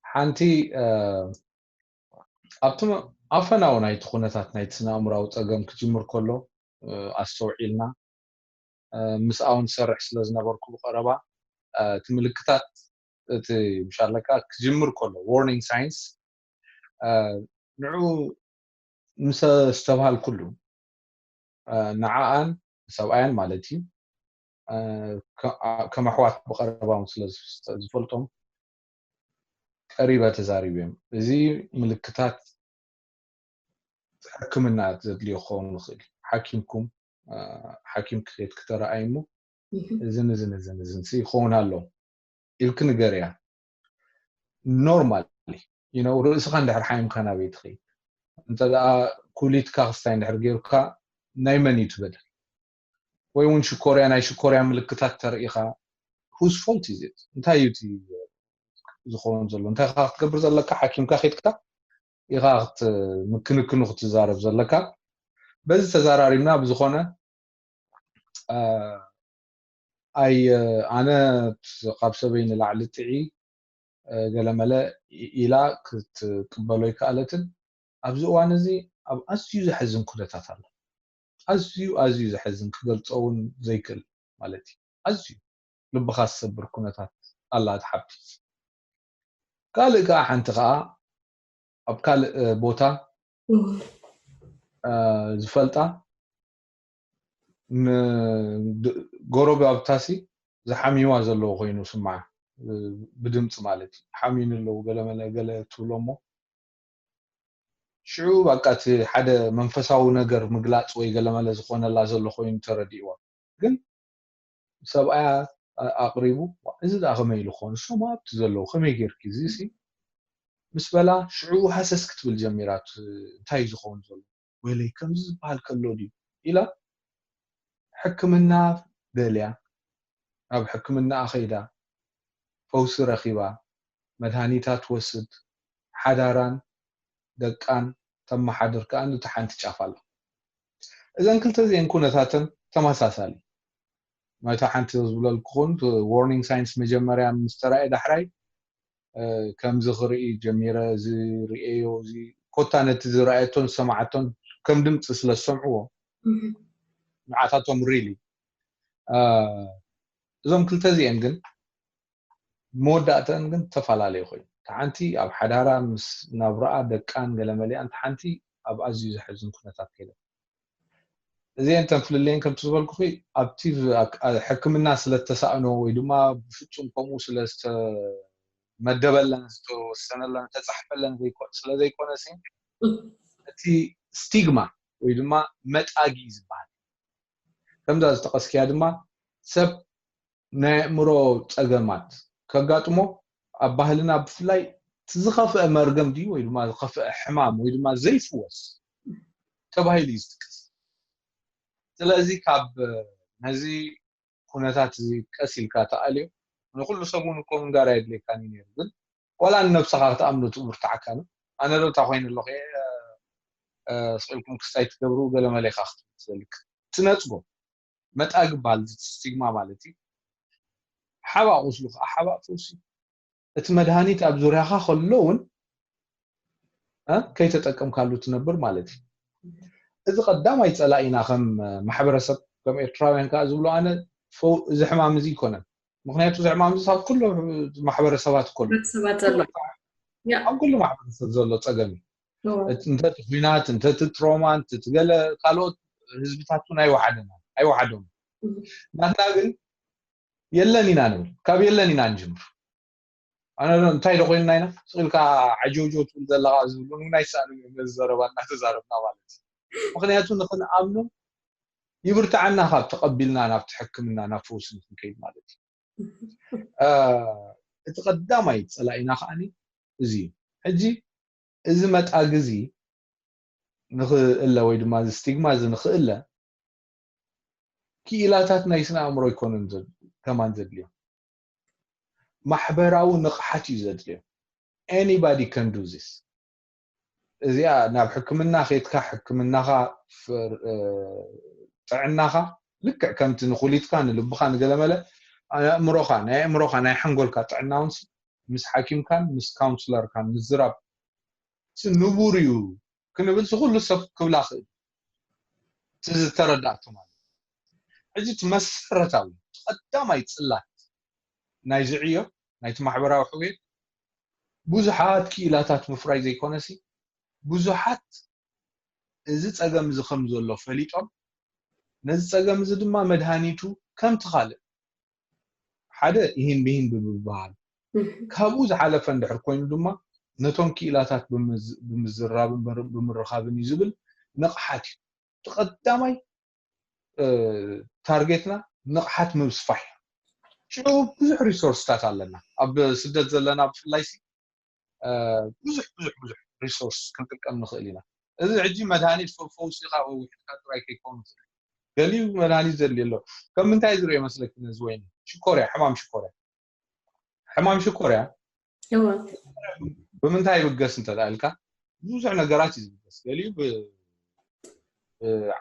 ሓንቲ፣ እ፣ ኣብቲ መ-፣ ኣፈናዊ ናይቲ ኩነታት ናይቲ ስነ ኣእምራዊ ጸገም ክጅምር ከሎ፣ እ፣ ኣስተውዒልና፣ እ፣ ምስኣ እውን ዝሰርሕ ስለ ዝነበርኩ ብቐረባ፣ እ፣ እቲ ምልክታት፣ እቲ ምሻለካ ክጅምር ከሎ፣ ዋርኒንግ ሳይንስ፣ እ፣ ንዑ ምስ ኣስተብሃልኩሉ፣ እ፣ ንዓኣን ሰብኣያን ማለት እዩ፣ እ፣ ከ-፣ ኣ-፣ ከም ኣሕዋት ብቐረባ እውን ስለ ዝፍ-፣ ዝፈልጦም ቀሪበ ተዛሪበዮም። እዚ ምልክታት ሕክምና ዘድልዮ ክኸውን ይኽእል እዩ። ሓኪምኩም፣ እ፣ ሓኪም ክኸይድ ክተረኣይ እሞ፣ እህ። እዝን፣ እዝን፣ እዝን፣ እዝን ሲ ይኸውን ኣሎ ኢልክ ንገርያ። ኖርማል፣ you know፣ ርእስኻ እንድሕር ሓይምካ ናበይ ትኸይድ? እንተ ደኣ ኩሊትካ ክስታይ እንድሕር ገይሩካ፣ ናይ መን እዩ እቲ በደል? ወይ እውን ሽኮርያ፣ ናይ ሽኮርያ ምልክታት ተርእኻ፣ whose fault is it? እንታይ እዩ እቲ ዝኸውን ዘሎ? እንታይ ኢኻ ክትገብር ዘለካ? ሓኪምካ ኬድካ ኢኻ ክት-፣ ምክንክኑ ክትዛረብ ዘለካ። በዚ ተዛራሪብና ብዝኾነ፣ አ፣ ኣይ፣ ኣነ ካብ ሰበይ ንላዕሊ ጥዒ፣ እ፣ ገለመለ ኢ-፣ ኢላ ክትቅበሎ ኣይከኣለትን። ኣብዚ እዋን እዚ ኣብ ኣዝዩ ዘሕዝን ኩነታት ኣላ። ኣዝዩ፣ ኣዝዩ ዘሕዝን፣ ክገልጾ እውን ዘይክእል ማለት እዩ። ኣዝዩ ልብኻ ዝሰብር ኩነታት ኣላ እታ ሓብቲ። ካልእ ከኣ ሓንቲ ከኣ ኣብ ካልእ፣ እ፣ ቦታ፣ እህ። እ፣ ዝፈልጣ ን-፣ ድ-፣ ጎረባብታሲ ዝሓምይዋ ዘለዉ ኮይኑ ስምዓ፣ እ፣ ብድምፂ ማለት እዩ። ሓምዩኒ ኣለዉ ገለ መለ ገለ ትብሎ እሞ፣ ሽዑ በቃ እቲ ሓደ መንፈሳዊ ነገር ምግላፅ ወይ ገለ መለ ዝኾነላ ዘሎ ኮይኑ ተረዲእዋ። ግን ሰብኣያ ኣ-፣ ኣቕሪቡ፣ "ዋ፣ እዚ ደኣ ከመይ ኢሉ ክኾን? እሶም ኣብቲ ዘለዉ ከመይ ጌርኪ? እዚ ሲ ምስ በላ፣ ሽዑ ሃሰስ ክትብል ጀሚራ፣ ት-፣ እንታይ እዩ ዝኸውን ዘሎ? ወይለይ፣ ከምዚ ዝበሃል ከሎ ድዩ?" ኢላ ሕክምና ደልያ፣ ናብ ሕክምናኣ ከይዳ፣ ፈውሲ ረኺባ፣ መድሃኒታ ትወስድ፣ ሓዳራን ደቃን ተመሓድር ከኣ ነቲ ሓንቲ ጫፍ ኣላ። እዘን ክልተ እዚአን ኩነታተን ተመሳሳሊ። ነታ ሓንቲ ዝብለልኩኹን፣ ዋርኒንግ ሳይንስ መጀመርያ ምስ ተራእየ ዳሕራይ፣ እ፣ ከምዚ ክርኢ ጀሚረ፣ እዚ ርእየዮ፣ እዚ ኮታ ነቲ ዝረኣየቶን ዝሰማዓቶን ከም ድምፂ ስለ ዝሰምዕዎ፣ እህ። ንዓታቶም ሪሊ፣ እ፣ እዞም ክልተ እዚአን ግን መወዳእተን ግን ተፈላለየ ኮይኑ። እታ ሓንቲ ኣብ ሓዳራ ምስ ናብራኣ ደቃን ገለ መሊኣን፣ እታ ሓንቲ ኣብ ኣዝዩ ዘሕዝን ኩነታት ከይደን። እዚአን እተን ፍልልየን ከምቲ ዝበልኩኺ ኣብቲ ብ-፣ ኣብ፣ ኣብ ሕክምና ስለ እተሳእኖ ወይ ድማ ብፍጹም ከምኡ ስለ ዝተመደበለን፣ ዝተወሰነለን፣ ዝተጻሕፈለን ዘይኮ-፣ ስለ ዘይኮነ ሲ፣ እቲ ስቲግማ ወይ ድማ መጣጊ ዝበሃል፣ ከምዛ ዝጠቐስክያ ድማ ሰብ ናይ ኣእምሮ ጸገማት ከጋጥሞ ኣብ ባህልና ብፍላይ እቲ ዝኸፍአ መርገም ድዩ ወይ ድማ ዝኸፍአ ሕማም ወይ ድማ ዘይፍወስ ተባሂሉ እዩ ዝጥቀስ። ስለዚ ካብ ነዚ ኩነታት እዚ ቀስ ኢልካ ተኣልዮ፣ ንኹሉ ሰብ እውን እኮ ምንጋር ኣየድልየካን እዩ ነይሩ፣ ግን ዋላ ንነብስኻ ክትኣምኖ እቲ ብርትዓካ ነው። ኣነ ዶ እንታይ ኮይነ ኣለኹ እየ፣ እ፣ ስቕ ኢልኩም ክስታይ ትገብሩ ገለ መለ ኢኻ ክትብል ትደሊ። ትነጽጎ። መጣ ግባል ስቲግማ ማለት እዩ። ሓባእ ቁስሉ ከዓ ሓባእ ፈውሲ። እቲ መድሃኒት ኣብ ዙርያኻ ከሎ እውን፣ እ፣ ከይተጠቀምካሉ ትነብር ማለት እዩ። እዚ ቀዳማይ ጸላኢና ከም፣ እ፣ ማሕበረሰብ፣ ከም ኤርትራውያን ከዓ ዝብሎ ኣነ፣ ፈው-፣ እዚ ሕማም እዚ ይኮነን። ምክንያቱ እዚ ሕማም እዚ ኣብ ኩሉ ማሕበረሰባት እኮ ኣሎ። ሕብረተሰባት ዘሎ። ያ። ኣብ ኩሉ ማሕበረሰብ ዘሎ ጸገም እዩ። እዎ። እቲ፣ እንተ እቲ ኲናት፣ እንተ እቲ ትሮማ፣ እንተ እቲ ገለ ካልኦት ህዝብታት እውን ኣይወሓደና፣ ኣይወሓዶም። እህ። ናትና ግን የለን ኢና ንብል። ካብ የለን ኢና ንጅምር። ኣነ እንታይ ዶ ኮይንና ኢና ስቕ ኢልካ ዓጀውጀው ትብል ዘለኻ ዝብሉ ናይ ሳእኑ ነዚ ዘረባ እናተዛረብና ማለት እዩ። ምክንያቱ ንክንኣምኑ ይብርትዓና ካብ ተቐቢልና ናብቲ ሕክምና ናብ ፈውሲ ንክንከይድ ማለት እዩ። እቲ ቀዳማይ ፀላኢና ከዓኒ እዚ እዩ። ሕጂ እዚ መጣግ እዚ ንክእለ ወይ ድማ እዚ ስቲግማ እዚ ንክእለ ክኢላታት ናይ ስነ ኣእምሮ ኣይኮኑን ከማን ዘድልዮም፣ ማሕበራዊ ንቕሓት እዩ ዘድልዮም። Anybody can do this። እዚኣ ናብ ሕክምና ኬድካ ሕክምናኻ ጥዕናኻ ልክዕ ከምቲ ንኩሊትካ ንልብኻ ንገለመለ ኣእምሮኻ ናይ ኣእምሮኻ ናይ ሓንጎልካ ጥዕና እውን ምስ ሓኪምካን ምስ ካውንስለርካን ምዝራብ ንቡር እዩ ክንብል ዝኩሉ ሰብ ክብላ ክእል እቲ ዝተረዳእቶ ማለት ሕጂ እቲ መሰረታዊ ቀዳማይ ፅላት ናይ ዝዕዮ ናይቲ ማሕበራዊ ሕውየት ብዙሓት ክኢላታት ምፍራይ ዘይኮነሲ ብዙሓት እዚ ፀገም እዚ ከም ዘሎ ፈሊጦም ነዚ ፀገም እዚ ድማ መድሃኒቱ ከምቲ ካልእ ሓደ ይህን ብሂን ብምብሃል ካብኡ ዝሓለፈ እንድሕር ኮይኑ ድማ ነቶም ክኢላታት ብምዝራብን ብምርኻብን እዩ ዝብል ንቕሓት እዩ። እቲ ቀዳማይ ታርጌትና ንቕሓት ምብስፋሕ እዩ። ሽዑ ብዙሕ ሪሶርስታት ኣለና ኣብ ስደት ዘለና ብፍላይ ብዙሕ ብዙሕ ብዙሕ ሪሶርስ ክንጥቀም ንኽእል ኢና። እዚ ሕጂ መድሃኒት ፈውሲ ኢኻ ወይ ውሕድካ ጥራይ ከይከውን ይኽእል። ገሊኡ መድሃኒት ዘድልዮ ኣሎ። ከም ምንታይ ዝርኦ መስለኪ ነዚ ወይኒ? ሽኮርያ፣ ሕማም ሽኮርያ። ሕማም ሽኮርያ ብምንታይ ይብገስ እንተ ኢልካ ብዙሕ ነገራት እዩ ዝብገስ። ገሊኡ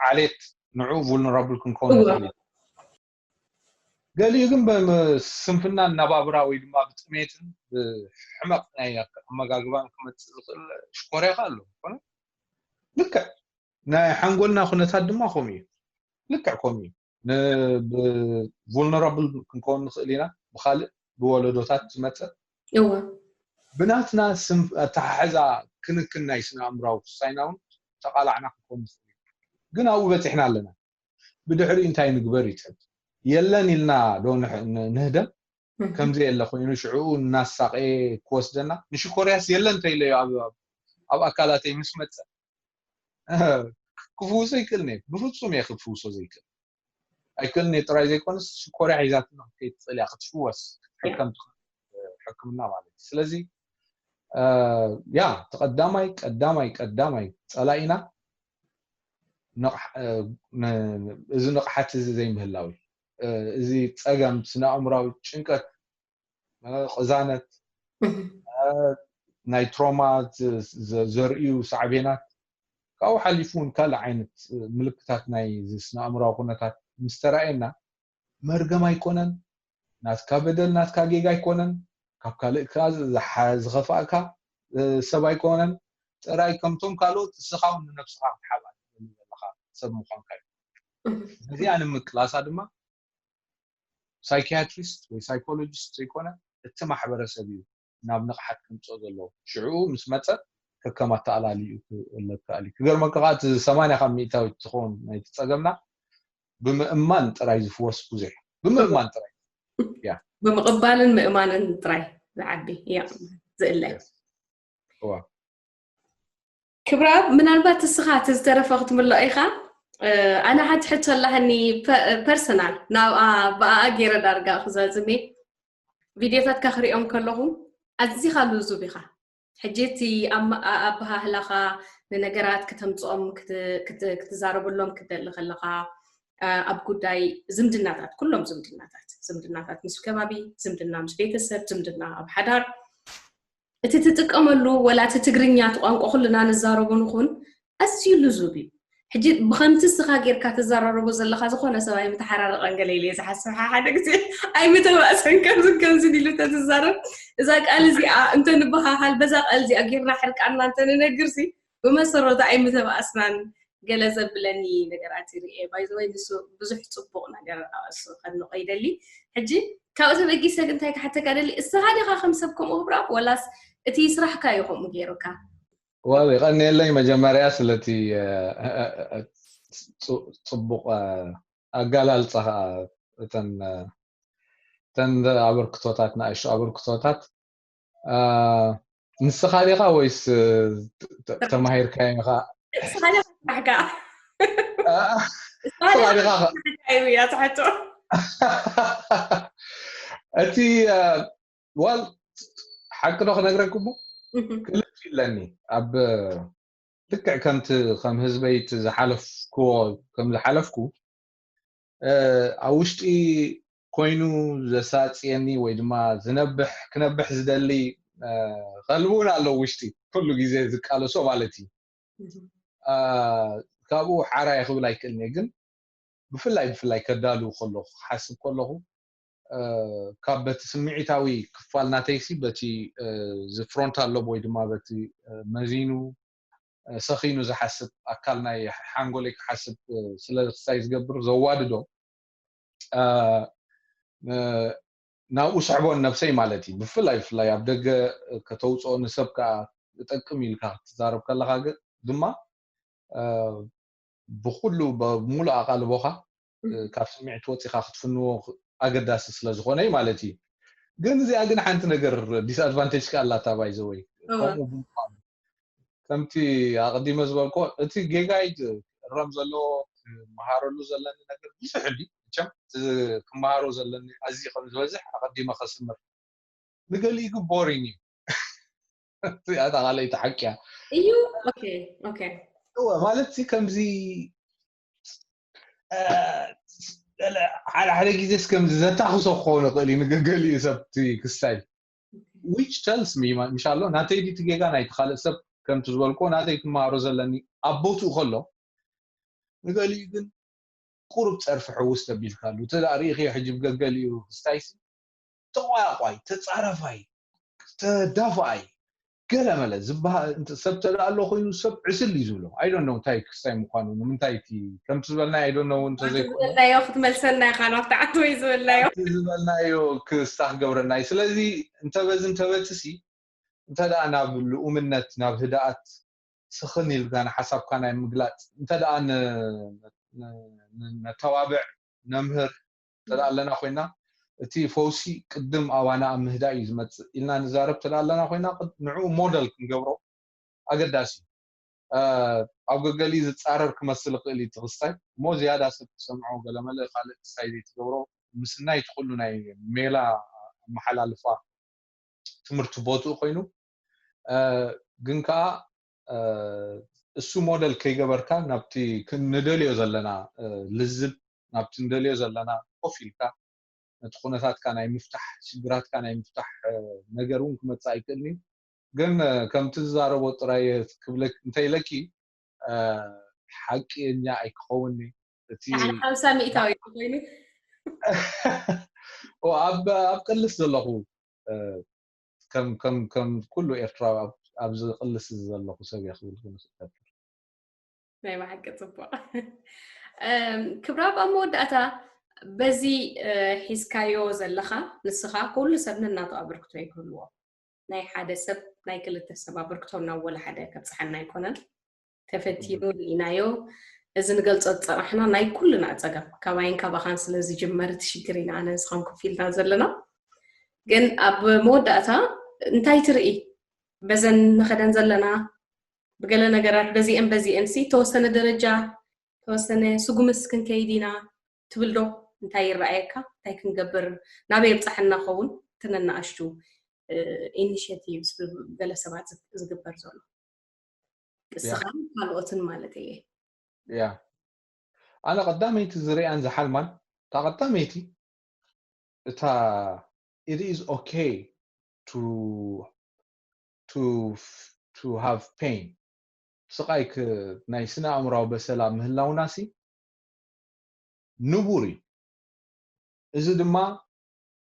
ዓሌት ንዑ vulnerable ክንከውን ንኽእል ኢና። ገሊኡ ግን ብስንፍና እናባብራ ወይ ድማ ብጥሜትን ብሕመቕ ናይ ኣመጋግባን ክመፅእ ዝኽእል ሽኮርያ ከ ኣሎ ኮነ ልክዕ ናይ ሓንጎልና ኩነታት ድማ ከምኡ እዩ። ልክዕ ከምኡ እዩ። vulnerable ክንከውን ንኽእል ኢና ብካልእ ብወለዶታት ዝመፀ እወ ብናትና ኣተሓሕዛ ክንክን ናይ ስነ ኣእምራዊ ክሳይና እውን ተቃላዕና ክንከውን ንኽእል ኢና። ግን ኣብኡ በፂሕና ኣለና። ብድሕሪኡ እንታይ ንግበር እዩ ትሕት የለን ኢልና ዶ ንህደም ከምዘየለ ኮይኑ ሽዕኡ እናሳቀየ ክወስደና ንሽኮርያስ የለን እንተኢለዮ ኣብ ኣካላተይ ምስ መፀ ክፍውሶ ይክእልን እየ ብፍፁም እየ ክፍውሶ ዘይክእል ኣይክእልን እየ ጥራይ ዘይኮነስ ሽኮርያ ሒዛትና ክትከይድ ትኽእል እያ ክትፍወስ ክትሕከም ትኽእል ሕክምና ማለት እዩ ስለዚ ያ ተቐዳማይ ቀዳማይ ቀዳማይ ፀላኢና እዚ ንቕሓት እዚ ዘይምህላው እዩ። እዚ ፀገም ስነ ኣእምራዊ ጭንቀት፣ ቅዛነት፣ ናይ ትሮማ ዘርእዩ ሳዕቤናት ካብኡ ሓሊፉ እውን ካልእ ዓይነት ምልክታት ናይ ስነ ኣእምራዊ ኩነታት ምስ ተራእየና መርገም ኣይኮነን፣ ናትካ በደል ናትካ ጌጋ ኣይኮነን፣ ካብ ካልእ ከኣ ዝኸፍኣካ ሰብ ኣይኮነን፣ ጥራይ ከምቶም ካልኦት እስኻ እውን ንነብስኻ ክትሓብኣ ትደሊ ዘለኻ ሰብ ምዃንካ እዩ። ነዚኣ ንምቅላሳ ድማ ሳይኪያትሪስት ወይ ሳይኮሎጂስት ዘይኮነ እቲ ማሕበረሰብ እዩ ናብ ንቕሓት ከምፅኦ ዘለዎ። ሽዕኡ ምስ መፀ ከከም ኣተኣላልይኡ ክእለካ እዩ። ክገርመካ ከዓ እቲ ሰማንያ ካብ ሚእታዊት ትኸውን ናይቲ ፀገምና ብምእማን ጥራይ ዝፍወስ ብዙሕ ብምእማን ጥራይ ብምቕባልን ምእማንን ጥራይ ዝዓቢ ዝእለ ክብራብ ምናልባት እስኻ እቲ ዝተረፈ ክትምልኦ ኢኻ ኣነ ሓንቲ ሕቶ ኣላሃኒ ፐርሰናል ናብኣ ብኣኣ ገይረ ዳርጋ ክዛዝሜ ቪድዮታትካ ክሪኦም ከለኹ ኣዚኻ ልዙብ ኢኻ ሕጂ እቲ ኣበሃህላኻ ንነገራት ክተምፅኦም ክትዛረበሎም ክትደሊ ከለኻ ኣብ ጉዳይ ዝምድናታት ኩሎም ዝምድናታት ዝምድናታት ምስ ከባቢ ዝምድና ምስ ቤተሰብ ዝምድና ኣብ ሓዳር እቲ ትጥቀመሉ ወላ እቲ ትግርኛ እቲ ቋንቋ ኩልና ንዛረቦ ንኹን ኣዝዩ ልዙብ እዩ ሕጂ ብከምቲ እስኻ ጌርካ ትዘራረቦ ዘለኻ ዝኾነ ሰብ ኣይምተሓራረቐን ገለ ኢለ ዝሓስብ ሓደ ግዜ ኣይምተባእሰን ከምዝን ከምዝን ኢሉ ተትዛረብ እዛ ቃል እዚኣ እንተንበሃሃል በዛ ቃል እዚኣ ጌርና ሕርቃንና እንተንነግርሲ ብመሰረቱ ኣይምተባእስናን ገለ ዘብለኒ ነገራት ይርኤ ባይዘወይ ንሱ ብዙሕ ፅቡቕ ነገር ኣእሱ ከድንቆ ይደሊ ሕጂ ካብኡ ተበጊሰ ግን እንታይ ክሓተካ ደሊ እስኻ ዲኻ ከም ሰብ ከምኡ ክብራብ ወላስ እቲ ስራሕካ እዩ ከምኡ ገይሩካ ዋል ይቐንየለይ መጀመርያ ስለቲ ፅቡቕ ኣጋላልፃ ከዓ እተን ተን ኣበርክቶታት፣ ንኣሽቱ ኣበርክቶታት። አ፣ ንስኻ ዲኻ ወይስ፣ እ፣ ተ-፣ ተ-፣ ተማሂርካዮም ኢኻ? ንስኻ ዲኻ ስራሕካ? አ፣ ንስኻ ንስኻ ዲኻ ዲኻ? ስራሕካ እዩ እያ ትሕቶ። እቲ፣ አ፣ ዋል፣ ሓቂ ዶ ክነግረኩም እሞ? እህ። ክልተ ኣለኒ። ኣብ ልክዕ ከምቲ፣ ከም ህዝበይ እቲ ዝሓለፍክዎ፣ ከም ዝሓለፍኩ፣ እ፣ ኣብ ውሽጢ ኮይኑ ዘሳጽየኒ ወይ ድማ ዝነብሕ፣ ክነብሕ ዝደሊ፣ እ፣ ከልቢ እውን ኣሎ ውሽጢ፣ ኩሉ ግዜ ዝቃለሶ ማለት እዩ። እህ። እ፣ ካብኡ ሓራ እየ ክብል ኣይክእልን እየ፣ ግን ብፍላይ፣ ብፍላይ ከዳሉ ከለኹ፣ ክሓስብ ከለኹ፣ እ፣ ካብ በቲ ስምዒታዊ ክፋል ናተይሲ፣ በቲ፣ እ፣ ዝፍሮንታል ሎብ ወይ ድማ በቲ፣ እ፣ መዚኑ፣ እ፣ ሰኺኑ ዝሓስብ ኣካል ናይ ሓንጎለይ ክሓስብ፣ እ፣ ስለ ክሳይ ዝገብር ዘዋድዶ፣ እ፣ እ፣ ናብኡ ስሕቦን ነብሰይ ማለት እዩ። ብፍላይ፣ ብፍላይ ኣብ ደገ ከተውፅኦ፣ ንሰብ ከዓ ዝጠቅም ኢልካ ክትዛረብ ከለኻ ግ-፣ ድማ፣ እ፣ ብኩሉ፣ ብሙሉእ ኣቓልቦኻ፣ እ፣ እህ። ካብ ስምዒት ወፂኻ ክትፍንዎ ኣገዳሲ ስለ ዝኾነ እዩ ማለት እዩ። ግን እዚኣ ግን ሓንቲ ነገር ዲስኣድቫንቴጅ ከኣ ኣላታ፣ ባይ ዘ ወይ። እወ። ከምኡ ብምዃኑ፣ ከምቲ ኣቐዲመ ዝበልኮ፣ እቲ ጌጋይ ክእረም ዘለዎ፣ ክመሃረሉ ዘለኒ ነገር ብዙሕ እንዲ፣ መቸም፣ እቲ ክመሃሮ ዘለኒ ኣዝዩ ከም ዝበዝሕ ኣቐዲመ ከስምር። ንገሊኡ ግን ቦሪንግ እዩ። እዚኣ እታ ካልኣይቲ ሓቂ እያ። እዩ። ኦኬ፣ ኦኬ። እወ፣ ማለት እዚ ከምዚ፣ እ፣ ገለ ሓደ ሓደ ግዜስ ከምዚ ዘታኽሶ ክኸውን ይኽእል እዩ ንገሊኡ ሰብ እቲ ክስታይ። Which tells me፣ ማ-፣ ምሻሎ፣ ናተይ ድዩ እቲ ጌጋ፣ ናይቲ ካልእ ሰብ፣ ከምቲ ዝበልኮ፣ ናተይ ክመሃሮ ዘለኒ ኣብ ቦትኡ ከሎ፣ ንገሊኡ ግን ቁሩብ ጸርፊ ሕውስ ተቢልካሉ። እንተ ደኣ ርኢኽዮ ሕጂ ብገገሊኡ ክስታይሲ፣ ተቋያቋይ፣ ተጻረፋይ፣ ተዳፋኣይ፣ ገለ መለ ዝበሃል እንተ-፣ ሰብ ተደኣ ኣሎ ኮይኑ ሰብ ዕስል እዩ ዝብሎ። I don't know እንታይ ክስታይ ምዃኑ፣ ንምንታይ እቲ፣ ከምቲ ዝበልናዮ፣ I don't know እንተ ናቲ ዘይኮነ፣ ዝበልናዮ ክትመልሰና ኢኻ፣ ናብቲ ዓንተወይ ዝበልናዮ። ናብቲ ዝበልናዮ ክስታ ክገብረና እዩ። ስለዚ እንተ በዚ እንተ በትሲ፣ እንተ ደኣ ናብ ልኡምነት፣ ናብ ህድኣት፣ ስኽን ኢልካ ንሓሳብካ ናይ ምግላጽ፣ እንተ ደኣ ን-፣ ን-፣ ን-፣ ነተባብዕ፣ ነምህር እንተ ደኣ ኣለና ኮይና፣ እቲ ፈውሲ ቅድም ኣባና ኣብ ምህዳእ እዩ ዝመጽእ ኢልና ንዛረብ እንተ ደኣ ኣለና ኮይና፣ ቅድ-፣ ንዕኡ ሞደል ክንገብሮ ኣገዳሲ እዩ። እ፣ ኣብ ገገሊ ዝጻረር ክመስል ይኽእል እዩ እቲ ክስታይ፣ እሞ ዝያዳ ሰብ ትሰምዖ፣ ገለመለ ካልእ ክስታይ ዘይትገብሮ፣ ምስናይ እቲ ኩሉ ናይ ሜላ ኣመሓላልፋ ትምህርቲ ቦትኡ ኮይኑ፣ እ፣ ግን ከኣ፣ እ፣ እሱ ሞደል ከይገበርካ ናብቲ ክንደልዮ ዘለና፣ እ፣ ልዝብ፣ ናብቲ ንደልዮ ዘለና ኮፍ ኢልካ ነቲ ኩነታትካ ናይ ምፍታሕ፣ ሽግራትካ ናይ ምፍታሕ፣ እ፣ ነገር እውን ክመጽእ ኣይክእልን እዩ። ግን፣ እ፣ ከምቲ ዝዛረቦ ጥራይ ክብለክ-፣ እንተ ኢለኪ፣ እ፣ ሓቂ እኛ ኣይክኸውን እዩ። እቲ ንዓና ሓምሳ ሚእታዊ ኮይኑ። ኦ፣ ኣብ፣ ኣብ ቅልስ ዘለኹ፣ እ፣ ከም፣ ከም፣ ከም ኩሉ ኤርትራዊ ኣብ፣ ኣብዚ ቅልስ እዚ ዘለኹ ሰብ እየ ክብል ግን እፈቱ። ናይ ብሓቂ ጽቡቕ። እም፣ ክብራብ፣ ኣብ መወዳእታ በዚ፣ እ፣ ሒዝካዮ ዘለኻ፣ ንስኻ ኩሉ ሰብ ነናቱ ኣበርክቶ ይክህልዎ። ናይ ሓደ ሰብ፣ ናይ ክልተ ሰብ ኣበርክቶ ናብ ወላ ሓደ ከብጽሓና ኣይኮነን። ተፈቲኑ፣ እም። ርኢናዮ። እዚ ንገልጾ ዝጸናሕና ናይ ኩልና ጸገም፣ ካባይን ካባኻን ስለ ዝጅመር እቲ ሽግር ኢና ኣነ ንስኻን ኮፍ ኢልና ዘለና። ግን ኣብ መወዳእታ እንታይ ትርኢ? በዘን ንኸደን ዘለና ብገለ ነገራት በዚአን በዚአን ሲ ተወሰነ ደረጃ፣ ተወሰነ ስጉምስ ክንከይድ ኢና ትብል ዶ? እንታይ ይረኣየካ? እንታይ ክንገብር፣ ናበይ የብጻሐና ኸውን? እቲ ነናኣሽቱ፣ እ፣ ኢኒሼቲቭስ ብገለ ሰባት ዝ-፣ ዝግበር ዘሎ። ያ። እስኻን ካልኦትን ማለት እየ። ያ። ኣነ ቀዳመይቲ ዝሪኣን ዝሓልማን፣ እታ ቀዳመይቲ፣ እታ it is okay to፣ to፣ to have pain፣ ስቓይ ክ-፣ ናይ ስነ ኣእምራዊ በሰላ ምህላውና ሲ ንቡር እዩ። እዚ ድማ፣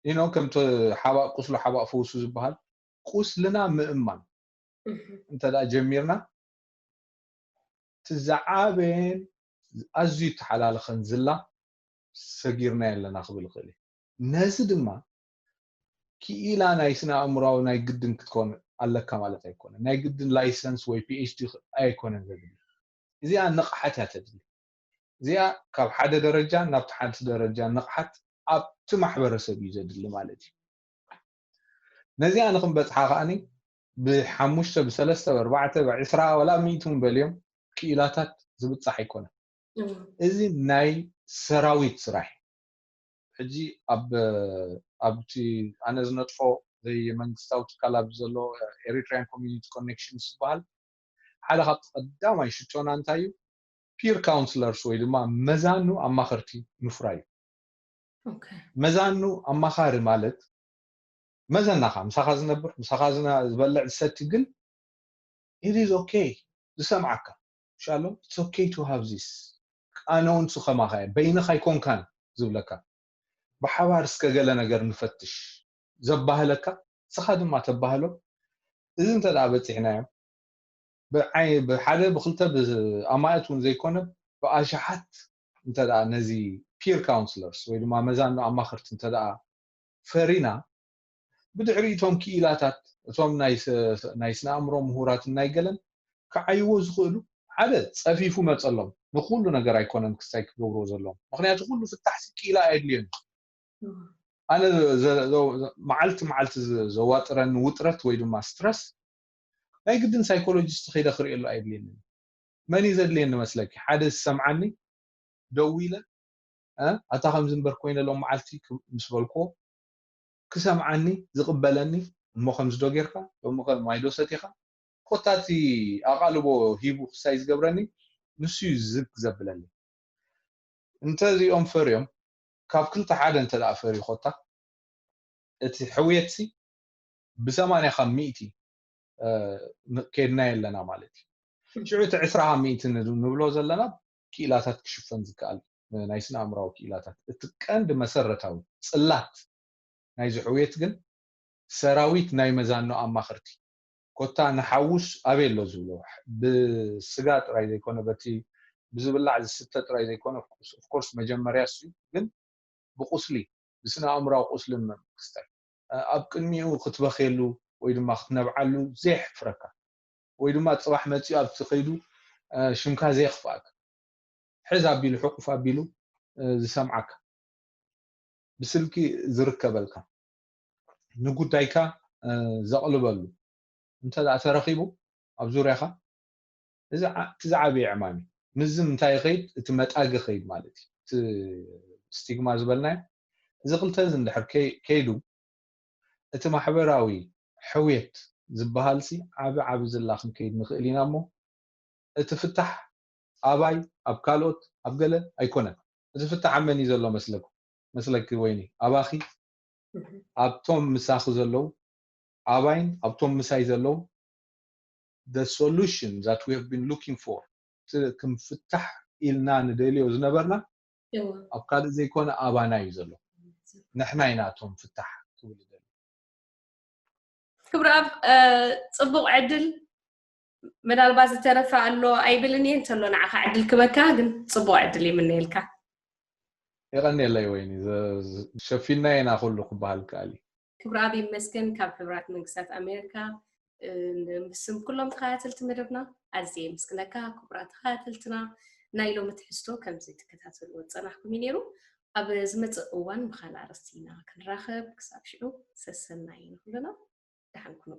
you know፣ ከምቲ ሓባእ ቁስሉ ሓባእ ፈውሱ ዝበሃል፣ ቁስልና ምእማን እህ። እንተ ደኣ ጀሚርና፣ እቲ ዝዓበየን ኣዝዩ እተሓላለኸን ዝላ ሰጊርናዮ ኣለና ክብል እኽእል እየ። ነዚ ድማ ክኢላ ናይ ስነ ኣእምሮኣዊ ናይ ግድን ክትኮን ኣለካ ማለት ኣይኮነን። ናይ ግድን ላይሰንስ ወይ ፒ ኤች ዲ ኣይኮነን ዘድሊ። እዚኣ ንቕሓት እያ ተድሊ። እዚኣ ካብ ሓደ ደረጃ ናብቲ ሓንቲ ደረጃ ንቕሓት ኣብቲ ማሕበረሰብ እዩ ዘድሊ ማለት እዩ። ነዚኣ ንክንበፅሓ ከዓኒ ብሓሙሽተ ብሰለስተ ብኣርባዕተ ብዕስራ ወላ ሚእቲ እውን በልዮም ክኢላታት ዝብፃሕ ኣይኮነን። እዚ ናይ ሰራዊት ስራሕ እዩ። ሕጂ ኣብ ኣብቲ ኣነ ዝነጥፎ ዘይመንግስታዊ ትካል ኣብ ዘሎ ኤሪትሪያን ኮሚኒቲ ኮኔክሽንስ ዝበሃል ሓደ ካብቲ ቀዳማይ ሽቶና እንታይ እዩ? ፒር ካውንስለርስ ወይ ድማ መዛኑ ኣማኸርቲ ምፍራይ እዩ። መዛኑ ኣማኻሪ ማለት መዘናኻ ምሳኻ ዝነብር ምሳኻ ዝበልዕ ዝሰቲ ግን it is okay ዝሰምዓካ ሻሎ it's okay to have this ኣነ እውን ስኸማኻ እየ በይንኻ ኣይኮንካን ዝብለካ ብሓባር እስከ ገለ ነገር ንፈትሽ ዘባህለካ ንስኻ ድማ ተባህሎ እዚ እንተ ደኣ በፂሕናዮም ብሓደ ብክልተ ኣማእት እውን ዘይኮነ ብኣሽሓት እንተ ነዚ ፒር ካውንስለርስ ወይ ድማ መዛኖ ኣማኽርቲ እንተ ፈሪና ብድሕሪ እቶም ክኢላታት እቶም ናይ ስነ ኣእምሮ ምሁራትን ናይ ገለን ክዓይዎ ዝኽእሉ ሓደ ፀፊፉ መፀሎም ንኩሉ ነገር ኣይኮነን ክስታይ ክገብርዎ ዘለዎም ምክንያቱ ኩሉ ፍታሕሲ ክኢላ ኣየድልዮን ኣነ መዓልቲ መዓልቲ ዘዋጥረኒ ውጥረት ወይ ድማ ስትረስ ናይ ግድን ሳይኮሎጂስት ከይደ ክርእየሉ ኣይድልየኒ መን እዩ ዘድልየኒ መስለኪ ሓደ ዝሰምዓኒ ደው ኢለ ኣታ ከም ዝንበር ኮይነ ሎም መዓልቲ ምስ በልኮ ክሰምዓኒ ዝቕበለኒ እሞ ከምዚ ዶ ጌርካ ሎሚ ከ ማይ ዶ ሰቲኻ ኮታ እቲ ኣቓልቦ ሂቡ ክሳይ ዝገብረኒ ንሱ እዩ ዝግ ዘብለኒ እንተ እዚኦም ፈርዮም ካብ ክልተ ሓደ እንተ ደኣ ፈርዩ ኮታ እቲ ሕውየትሲ ብሰማንያ ካብ ሚእቲ ከድና የለና ማለት እዩ ሽዑ እቲ ዕስራ ካብ ሚእቲ ንብሎ ዘለና ክኢላታት ክሽፈን ዝከኣል ናይ ስነ ኣእምራዊ ክኢላታት እቲ ቀንዲ መሰረታዊ ፅላት ናይዚ ሕውየት ግን ሰራዊት ናይ መዛኖ ኣማኽርቲ ኮታ ንሓውስ ኣበይ ኣሎ ዝብሎ ብስጋ ጥራይ ዘይኮነ በቲ ብዝብላዕ ዝስተ ጥራይ ዘይኮነ ኦፍኮርስ መጀመርያ እሱ ግን ብቁስሊ ብስነ ኣእምራዊ ቁስሊ ምክስታይ ኣብ ቅድሚኡ ክትበኽየሉ ወይ ድማ ክትነብዓሉ ዘየሕፍረካ ወይ ድማ ፅባሕ መፂኡ ኣብቲ ከይዱ ሽምካ ዘየኽፍኣካ ሕዝ ኣቢሉ ሕቁፍ ኣቢሉ ዝሰምዓካ ብስልኪ ዝርከበልካ ንጉዳይካ ዘቕልበሉ እንተ ተረኺቡ ኣብ ዙርያኻ እቲ ዝዓበየ ዕማም እዩ ምስዚ ምንታይ ይኸይድ እቲ መጣጊ ኸይድ ማለት እዩ እቲ ስቲግማ ዝበልናዮ እዚ ክልተ እዚ እንድሕር ከይዱ እቲ ማሕበራዊ ሕውየት ዝበሃል ሲ ዓቢ ዓቢ ዝላ ክንከይድ ንኽእል ኢና እሞ እቲ ፍታሕ ኣባይ ኣብ ካልኦት ኣብ ገለ ኣይኮነን እቲ ፍታሕ ኣብ መን እዩ ዘሎ መስለኩ መስለኪ ወይኒ ኣባኺ ኣብቶም ምሳኺ ዘለዉ ኣባይን ኣብቶም ምሳይ ዘለዉ the solution that we have been looking for ክምፍታሕ ኢልና ንደልዮ ዝነበርና ኣብ ካልእ ዘይኮነ ኣባና እዩ ዘሎ ንሕና ኢና እቶም ፍታሕ ክብል ደል ክብረ ኣብ ፅቡቅ ዕድል ምናልባት ዝተረፈ ኣሎ ኣይብልን እየ እንተሎ ንዓኻ ዕድል ክበካ ግን ፅቡቅ ዕድል ይምነየልካ የቐንየለይ ወይኒ ሸፊና ኢና ኩሉ ክበሃል ከኣል እዩ ክብረ ኣብ ይመስገን ካብ ሕብራት መንግስታት ኣሜሪካ ብስም ኩሎም ተኸታተልቲ መደብና ኣዝየ የመስግነካ ክቡራት ተኸታተልትና ናይ ሎሚ ትሕዝቶ ከምዚ ትከታተልዎ ዝፀናሕኩም እዩ ነይሩ ኣብ ዝመፅእ እዋን ብካልእ ኣርእስቲ ኢና ክንራኸብ ክሳብ ሽዑ ሰሰናይ ንኩልና ደሓን ኩኑ